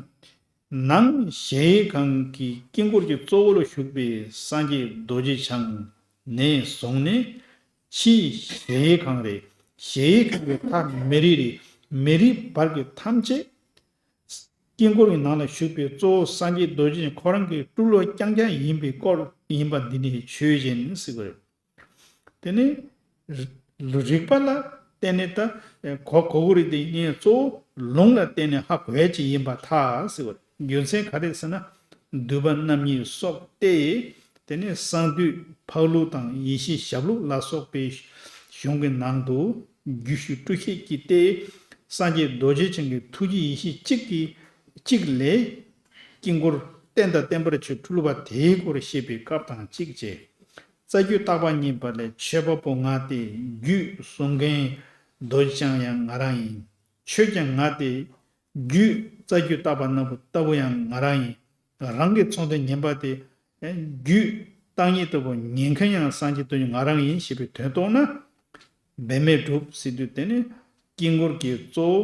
ནང་གཞལ་ཡས་ཁང་གི་དཀྱིལ་འཁོར་གྱི་གཙོ་བོ་ལ་བཞུགས་པའི་སངས་རྒྱས་རྡོ་རྗེ་འཆང་ནས་བཟུང་ནས། ཕྱིའི་གཞལ་ཡས་ཁང་རེད། གཞལ་ཡས་ཁང་གི་མཐའ་མེ་རི་རེད། མེ་རིའི་བར་གྱི་ཐམས་ཅད། དཀྱིལ་འཁོར་གྱི་ནང་ལ་བཞུགས་པའི་གཙོ་བོ་སངས་རྒྱས་རྡོ་རྗེ་ཁོ་རང་གི་སྤྲུལ་པ་རྐྱང་རྐྱང་ཡིན་པའི་སྐོར་ཡིན་པ་འདི་ནི་ཆོས་ཅན་ཟེར་བ་རེད། དེ་ནི་རི་རིགས་པ་ལ་ བརྟེན་ནས་ད་གོ་གོ་གི་རེད། དེ་ཡིན་གཙོ་བོ་ལུང་ལ་བརྟེན་ནས་ཧ་གོ་ཡ་ཅིག་ཡིན་པར་ཐལ་ཟེར་བ་རེད། རྒྱུ་མཚན་ག་རེ་ཟེར་ན། འདུས་པ་རྣམ་གཉིས་སོགས་ཏེ། དེ་ནས་གསང་འདུས་འཕགས་ལུགས་དང་ཡེ་ཤེས་ཞབས་ལུགས་ལ་སོགས་པའི་གཞུང་གི་ནང་དུ་རྒྱུད་བཞི་སྤྲུལ་བཤད་ཀྱི་སྟེ། སངས་རྒྱས་རྡོ་རྗེ་འཆང་གི་ཐུགས་རྗེ་ཡེ་ཤེས་གཅིག་གིས་གཅིག་ལས་དཀྱིལ་འཁོར་རྟེན་དང་བརྟེན་པར་བཅས་སྤྲུལ་པ་དེའི་སྐོར་བཤད་པའི་སྐབས་དང་གཅིག་བྱས། རྩ་རྒྱུད་བརྟག་པ་གཉིས་པ་ལས་མཆོད་པ་པོ་ང་སྟེ་རྒྱུད་གསུང་མཁན་རྡོ་རྗེ་འཆང་ཡང་ང་རང་ཡིན། ཆོས་ཀྱང་ང་སྟེ། རྒྱུད་རྩ་རྒྱུད་བརྟག་པ་ནོར་བུ་ལྟ་བུ་ཡང་ང་རང་ཡིན། རང་གི་ཚོགས་འདུ་ཉན་པ་དེ། རྒྱུད་བརྟག་གཉིས་ལྟ་བུ་ཉན་མཁན་ཡང་སངས་རྒྱས་དོན་གཉེར་ང་རང་ཡིན་ཞེས་པའི་དོན་རྟོགས་ན། འབད་མེད་གྲུབ་ཟེར་དུས་དེ་ནི་དཀྱིལ་འཁོར་གྱི་གཙོ་བོ་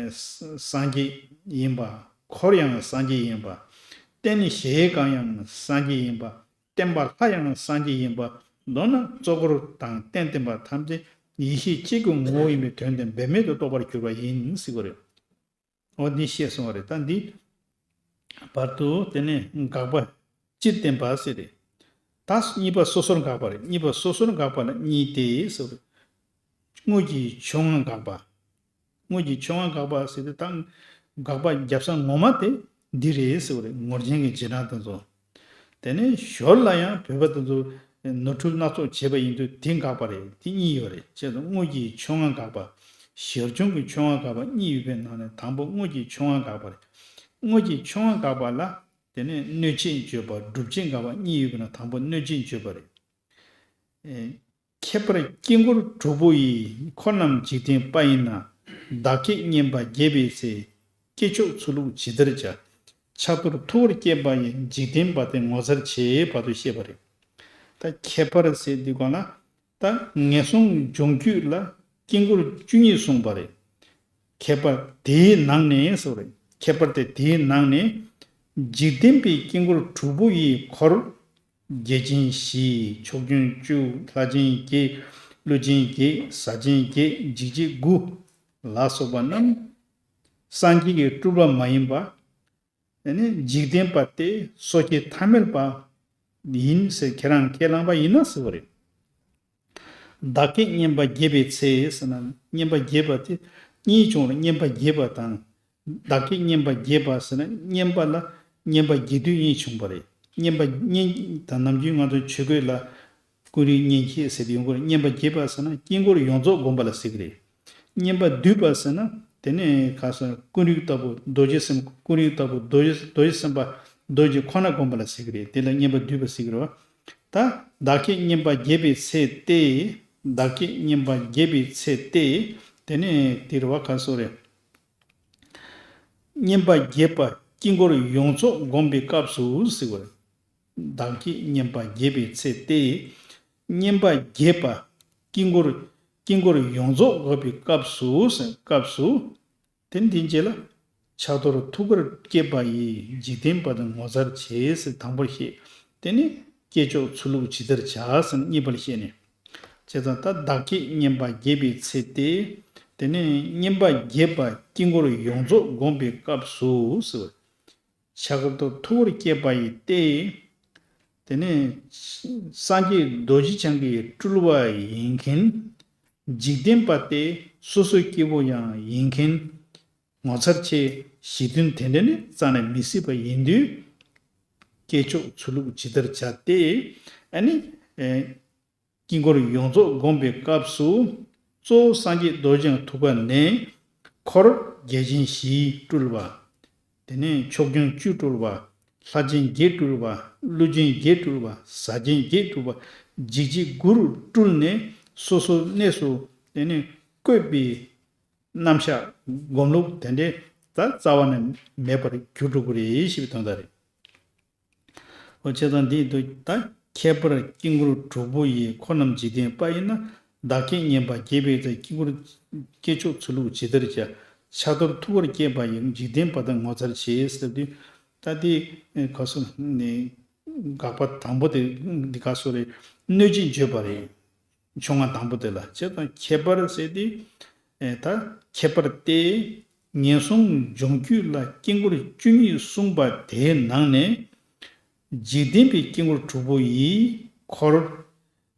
སངས་རྒྱས་ཡིན་པ། འཁོར་ཡང་སངས་རྒྱས་ཡིན་པ། རྟེན་གཞལ་ཡས་ཁང་ཡང་སངས་རྒྱས་ཡིན་པ། བརྟེན་པ་ལྷ་ཡང་སངས་རྒྱས་ཡིན་པ། མདོར་ན་གཙོ་འཁོར་དང་རྟེན་བརྟེན་པ་ཐམས་ཅད་ཡེ་ཤེས་གཅིག་གི་ངོ་བོ་ཡིན་པའི་དོན་དེ་འབད་མེད་དུ་རྟོགས་པར་གྱུར་པ་ཡིན་ཟེར་བ་རེད། འོ་འདི་བཤད་སོང་བ་རེད། ད་འདི་བར་དུ་དེ་ནས་དགག་པ་སྤྱིར་བསྟན་པ་ཟེར་རེད། ད་གཉིས་པ་སོ་སོར་དགག་པ་རེད། གཉིས་པ་སོ་སོར་དགག་པ་ལ་གཉིས་ཏེ་ཟེར་བ་རེད། དངོས་ཀྱི་ཕྱོགས་སྔ་དགག་པ། དངོས་ཀྱི་ཕྱོགས་སྔ་དགག་པ་ཟེར་དུས་ད་དགག་པ་རྒྱབ་ས་ངོ་མ་དེ་འདི་རེད་ཟེར་བ་རེད། ངོར་ཆེན་གྱི་རྗེས་འབྲང་དེ་ཚོ། དེ་ནས་ཞོར་ལ་ཡང་བོད་པ་དེ་ཚོ་ནོར་འཁྲུལ་སྣ་ཚོགས་བྱས་པ་ཡིན་དུས་དེ་དགག་པ་རེད། དེ་གཉིས་ཡོད་རེད། བྱས་ཙང་དངོས་ཀྱི་ཕྱོགས་སྔ་དགག་པ། ཞར་བྱུང་གི་ཕྱོགས་སྔ་དགག་པ་གཉིས་ཡོད་པའི་ནང་ནས་དང་པོ་དངོས་ཀྱི་ཕྱོགས་སྔ་དགག་པ་རེད། དངོས་ཀྱི་ཕྱོགས་སྔ་དགག་པ་ལ་དེ་ནས་གནོད་བྱེད་བརྗོད་པ་སྒྲུབ་བྱེད་དགག་པ་གཉིས་ཡོད་པའི་ནང་དང་པོ་གནོད་བྱེད་བརྗོད་པ་རེད། ཨེ། ཁྱད་པར་དཀྱིལ་འཁོར་དྲུག་པོ་ཡི། འཁོར་རྣམས་འཇིག་རྟེན་པ་ཡིན་ན། བདག་བསྐྱེད་བསྙེན་པ་རྒྱས་པའི་ཚེ། བསྐྱེད་ཆོག་ཚུལ་ལུགས་ཇི་ལྟར་བྱ། ཕྱག་རྡོར་ཐུ་བོར་བསྐྱེད་པ་ཡི། འཇིག་རྟེན་པ་སྟེ་ངོ་མཚར་ཆེ། བར་དུ་བཤད་པ་རེད། ད་ཁྱད་པར་ཟེར་དུས་གང་ལ། ད་ངན་སོང་སྦྱོང་རྒྱུད་ལ་དཀྱིལ་འཁོར་བཅུ་གཉིས་གསུངས་པ་རེད། ཁྱད་པར་དེའི་ནང་ནས་ཟེར་བ་རེད། ཁྱད་པར་དེ་དེའི་ནང་ནས། འཇིག་རྟེན་པའི་དཀྱིལ་འཁོར་དྲུག་པོ་ཡི་འཁོར། རྒྱལ་ཆེན་བཞི། ཕྱོགས་སྐྱོང་བཅུ། ལྷ་ཆེན་བརྒྱད། ཀླུ་ཆེན་བརྒྱད། གཟའ་ཆེན་བརྒྱད། འཇིགས་བྱེད་དགུ་ལ་སོགས་པ་རྣམས་སངས་རྒྱས་ཀྱི་སྤྲུལ་པ་མ་ཡིན་པ། ཨ་ནི་འཇིག་རྟེན་པ་སྟེ་སོ་སྐྱེ་ཐ་མལ་པ་ཡིན་ཟེར་ཁྱེད་རང་ཁས་བླངས་པ་ཡིན་ན་ཟེར་བ་རེད། བདག་བསྐྱེད་བསྙེན་པ་རྒྱས་པའི་ཚེ་ཟེར་ན་བསྙེན་པ་རྒྱས་པ་དེ་གཉིས་བྱུང་བ་རེད། བསྙེན་པ་རྒྱས་པ་དང་། བདག་བསྐྱེད་བསྙེན་པ་རྒྱས་པ་ཟེར་ན་བསྙེན་པ་ལ་བསྙེན་པ་རྒྱས་བསྡུས་གཉིས་བྱུང་བ་རེད། བསྙེན་པ་བསྙེན་དང་ནམ་རྒྱུན་ང་ཚོ་ཆོས་གོས་ལ་ཀུན་རིག་བསྙེན་བསྐྱེད་ཟེར་ཡོང་གི་རེད། བསྙེན་པ་རྒྱས་པ་ཟེར་ན་དཀྱིལ་འཁོར་ཡོངས་རྫོགས་བསྒོམ་པ་ལ་ཟེར་གི་རེད། བསྙེན་པ་བསྡུས་པ་ཟེར་ན་དེ་ནས་ག་ཟེར་ཀུན་རིག་ལྟ་བུ་རྡོ་རྗེ་སེམས། ཀུན་རིག་ལྟ་བུ་རྡོ་རྗེ་རྡོ་རྗེ་སེམས་དཔའ་རྡོ་རྗེ་ཁོ་ན་བསྒོམ་པ་ལ་ཟེར་གི་རེད། དེ་ལ་བསྙེན་པ་བསྡུས་པ་ཟེར་གི་རེད་བ། ད་བདག་བསྐྱེད་བསྙེན་པ་རྒྱས་པའི་ཚེ་སྟེ། བདག་བསྐྱེད་བསྙེན་པ་རྒྱས་པའི་ཚེ་སྟེ། དེ་ནས་དེ་རེད་བ། ག་ཟེར་རེད། བསྙེན་པ་རྒྱས་པ་དཀྱིལ་འཁོར་ཡོངས་རྫོགས་བསྒོམ་པའི་སྐབས་སུ་ཟེར་བ་རེད། བདག་བསྐྱེད་བསྙེན་པ་རྒྱས་པའི་ཚེ་སྟེ། བསྙེན་པ་རྒྱས་པ་དཀྱིལ་འཁོར་དཀྱིལ་འཁོར་ཡོངས་རྫོགས་བསྒོམ་པའི་སྐབས་སུ་ཟེར། སྐབས་སུ། དེ་འདི་རྗེས་ལ། ཕྱག་རྡོར་ཐུ་བོར་བསྐྱེད་པ་ཡི། འཇིག་རྟེན་པ་དེ་ངོ་མཚར་ཆེ་ཟེར་དང་པོར་བཤད། དེ་ནི་བསྐྱེད་ཆོག་ཚུལ་ལུགས་ཇི་ལྟར་བྱ་ཟེར་གཉིས་པར་བཤད་ནས། བྱས་ཙང་ད་བདག་བསྐྱེད་བསྙེན་པ་རྒྱས་པའི་ཚེ་སྟེ། དེ་ནས་བསྙེན་པ་རྒྱས་པ་དཀྱིལ་འཁོར་ཡོངས་རྫོགས་བསྒོམ་པའི་སྐབས་སུ་ཟེར། ཕྱག་རྡོར་ཐུ་བོར་བསྐྱེད་པ་ཡི་སྟེ། དེ་ནས་སངས་རྒྱས་རྡོ་རྗེ་འཆང་གི་སྤྲུལ་པ་ཡིན་མཁན། འཇིག་རྟེན་པ་སྟེ་སོ་སོ་སྐྱེ་བོ་ཡང་ཡིན་མཁན། ངོ་མཚར་ཆེ། གཞི་མཐུན་དེ་འདྲ་ནི་རྩ་ནས་མི་སྲིད་པ་ཡིན་དུས། བསྐྱེད་ཆོག་ཚུལ་ལུགས་ཇི་ལྟར་བྱ་སྟེ། ཨ་ནི། ཨེ། དཀྱིལ་འཁོར་ཡོངས་རྫོགས་བསྒོམ་པའི་སྐབས་སུ། གཙོ་བོ་སངས་རྒྱས་རྡོ་རྗེ་འཆང་ཐུགས་ཀ་ནས། འཁོར་རྒྱལ་ཆེན་བཞི་སྤྲུལ་པ། དེ་ནས་ཕྱོགས་སྐྱོང་བཅུ་སྤྲུལ་པ། ལྷ་ཆེན་བརྒྱད་སྤྲུལ་པ། ཀླུ་ཆེན་བརྒྱད་སྤྲུལ་པ། གཟའ་ཆེན་བརྒྱད་སྤྲུལ་པ། འཇིགས་བྱེད་དགུ་རུ་སྤྲུལ་ནས་སོ་སོའི་གནས་སུ་དེ་ནས་བཀོད་པའི་རྣམ་གཞག་སྒོམ་ལུགས་དེ་འདྲའི་ད་རྩ་བ་ནས་མེད་པར་གྱུར་འགྲོ་གི་རེད་ཞེས་པའི་དོན་དག་རེད། འོ་བྱས་ཙང་འདིའི་དུ་ད་ཁྱད་པར་དཀྱིལ་འཁོར་དྲུག་པོ་ཡི། འཁོར་རྣམས་འཇིག་རྟེན་པ་ཡིན་ན། བདག་བསྐྱེད་བསྙེན་པ་རྒྱས་པའི་ཚེ། དཀྱིལ་འཁོར་བསྐྱེད་ཆོག་ཚུལ་ལུགས་ཇི་ལྟར་བྱ། ཕྱག་རྡོར་ཐུ་བོར་བསྐྱེད་པ་ཡི། འཇིག་རྟེན་པ་དེ་ངོ་མཚར་ཆེ་ཟེར་དུས། ད་དེ་ག་སོ་ནི་དགག་པ་དང་པོ་དེ་འདི་ག་སོ་རེད། གནོད་བྱེད་བརྗོད་པ་རེད། ཕྱོགས་སྔ་དང་པོ་དེ་ལ། བྱས་ཙང་ཁྱད་པར་ཟེར་དེ། ཨེ་ད་ཁྱད་པར་ཏེ། ངན་སོང་སྦྱོང་རྒྱུད་ལ་དཀྱིལ་འཁོར་བཅུ་གཉིས་གསུངས་པ་དེའི་ནང་ནས། འཇིག་རྟེན་པའི་དཀྱིལ་འཁོར་དྲུག་པོ་ཡི་འཁོར།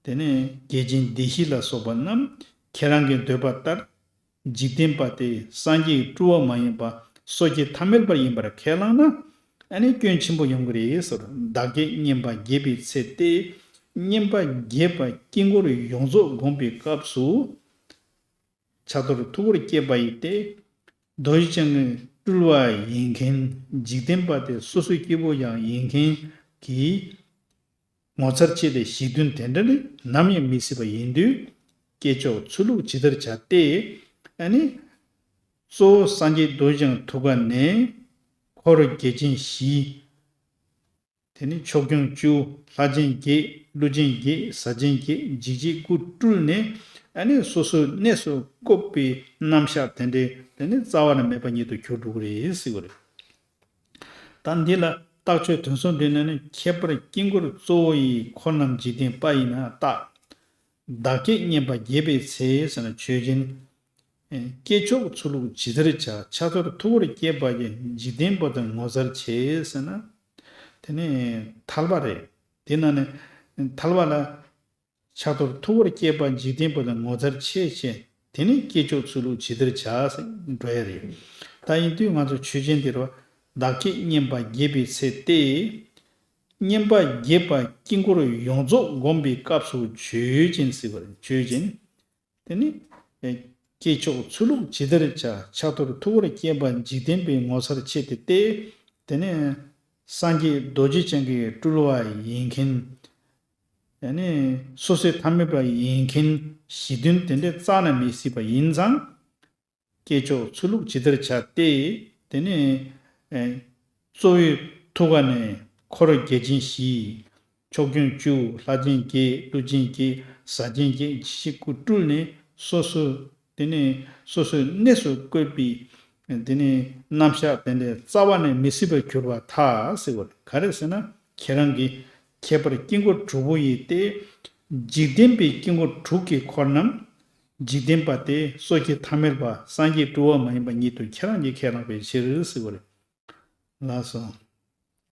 དེ་ནས་རྒྱལ་ཆེན་སྡེ་བཞི་ལ་སོགས་པ་རྣམས་ ཁྱེད་རང་གི་འདོད་པ་ལྟར། འཇིག་རྟེན་པ་དེ་སངས་རྒྱས་སྤྲུལ་བ་མ་ཡིན་པ་སོ་སྐྱེ་ཐ་མལ་པ་ཡིན་པར་ཁས་བླངས་ན། ཨ་ནི་སྐྱོན་ཆེན་པོ་ཡོང་གི་རེད་ཟེར། བདག་བསྐྱེད་བསྙེན་པ་རྒྱས་པའི་ཚེ་སྟེ། བསྙེན་པ་རྒྱས་པ་དཀྱིལ་འཁོར་ཡོངས་རྫོགས་བསྒོམས་པའི་སྐབས་སུ། ཕྱག་རྡོར་ཐུ་བོར་སྐྱེས་པ་ཡི་སྟེ། རྡོ་རྗེ་འཆང་གི་སྤྲུལ་བ་ཡིན་མཁན། འཇིག་རྟེན་པ་དེ་སོ་སོའི་སྐྱེ་བོ་ཡང་ཡིན་མཁན་གྱི་ངོ་མཚར་ཆེ་སྟེ་གཞི་མཐུན་དེ་འདྲ་ནི་ནམ་ཡང་མི་སྲིད་པ་ཡིན་དུས། བསྐྱེད་ཆོག་ཚུལ་ལུགས་ཇི་ལྟར་བྱ་སྟེ། ཨ་ནི། གཙོ་བོ་སངས་རྒྱས་རྡོ་རྗེ་འཆང་ཐུགས་ཀ་ནས། འཁོར་བརྒྱ་བྱིན་བཞི། དེ་ནས་ཕྱོགས་སྐྱོང་བཅུ། ལྷ་བྱིན་བརྒྱད། ཀླུ་བྱིན་བརྒྱད། གཟའ་བྱིན་བརྒྱད། འཇིགས་བྱེད་དགུ་སྤྲུལ་ནས། ཨ་ནི་སོ་སོའི་གནས་སུ་བཀོད་པའི་རྣམ་གཞག་དེ་འདྲའི་དེ་ནི་རྩ་བ་ནས་མེད་པ་ཉིད་དུ་གྱུར་འགྲོ་གི་རེད་ཟེར་གི་རེད། ད་འདི་ལ་རྟགས་ཆོས་དོན་གསུམ་འགྲེལ་ན་ནི། ཁྱད་པར་དཀྱིལ་འཁོར་གཙོ་བོ་ཡི། འཁོར་རྣམས་འཇིག་རྟེན་པ་ཡིན་ན་རྟགས། བདག་བསྐྱེད་བསྙེན་པ་རྒྱས་པའི་ཚེ་ཟེར་ན་ཆོས་ཅན། བསྐྱེད་ཆོག་ཚུལ་ལུགས་ཇི་ལྟར་བྱ། ཕྱག་རྡོར་ཐུ་བོར་སྐྱེས་པ་ཡི། འཇིག་རྟེན་པ་དེ་ངོ་མཚར་ཆེ་ཟེར་ན། དེ་ནི་ཐལ་བ་རེད། དེ་ན་ནི་ཐལ་བ་ལ། ཕྱག་རྡོར་ཐུ་བོར་སྐྱེས་པ་འཇིག་རྟེན་པ་དེ་ངོ་མཚར་ཆེ་ཆེ། དེ་ནི་བསྐྱེད་ཆོག་ཚུལ་ལུགས་ཇི་ལྟར་བྱ་ཟེར་འགྲོ་ཡ་རེད། ད་ཡིན་དུས་ང་ཚོ་ཆོས་ཅན་དེ་རུ་བདག་བསྐྱེད་བསྙེན་པ་རྒྱས་པའི་ཚེ་སྟེ། བསྙེན་པ་རྒྱས་པ་དཀྱིལ་འཁོར་ཡོངས་རྫོགས་བསྒོམས་པའི་སྐབས་སུ་ཆོས་ཅན་ཟེར་བ་རེད། ཆོས་ཅན། དེ་ནི། ཨེ། བསྐྱེད་ཆོག་ཚུལ་ལུགས་ཇི་ལྟར་བྱ། ཕྱག་རྡོར་ཐུ་བོར་སྐྱེས་པ་འཇིག་རྟེན་པའི་ངོ་མཚར་ཆེ་སྟེ་སྟེ། དེ་ནི། སངས་རྒྱས་རྡོ་རྗེ་འཆང་གི་སྤྲུལ་བ་ཡིན་མཁན། ཨ་ནི། སོ་སོའི་ཐ་མལ་པ་ཡིན་མཁན་གཞི་མཐུན་དེ་འདྲའི་རྩ་ནས་མི་སྲིད་པ་ཡིན་ཙང་། བསྐྱེད་ཆོག་ཚུལ་ལུགས་ཇི་ལྟར་བྱ་སྟེ། དེ་ནས། ཨེ། གཙོ་བོའི་ཐུགས་ཀ་ནས་འཁོར་བརྒྱ་བྱིན་བཞི། ཕྱོགས་སྐྱོང་བཅུ། ལྷ་བྱིན་བརྒྱད། ཀླུ་བྱིན་བརྒྱད། གཟའ་བྱིན་བརྒྱད། འཇིགས་བྱེད་དགུ་སྤྲུལ་ནས་སོ་སོ། དེ་ནས་སོ་སོའི་གནས་སུ་བཀོད་པའི། དེ་ནས་རྣམ་གཞག་དེ་འདྲའི་རྩ་བ་ནས་མི་སྲིད་པར་གྱུར་པར་ཐལ་ཟེར་བ་རེད། ག་རེ་ཟེར་ན། ཁྱེད་རང་གིས་ཁྱད་པར་དཀྱིལ་འཁོར་དྲུག་པོ་ཡི་སྟེ། འཇིག་རྟེན་པའི་དཀྱིལ་འཁོར་དྲུག་གི་འཁོར་རྣམས། འཇིག་རྟེན་པ་སྟེ་སོ་སྐྱེ་ཐ་མལ་པ་སངས་རྒྱས་སྤྲུལ་བ་མ་ཡིན་པ་ཉིད་དུ་ཁྱེད་རང་གིས་ཁས་བླངས་པའི་ཕྱིར་ཟེར་བ་རེད། ལགས་སོ།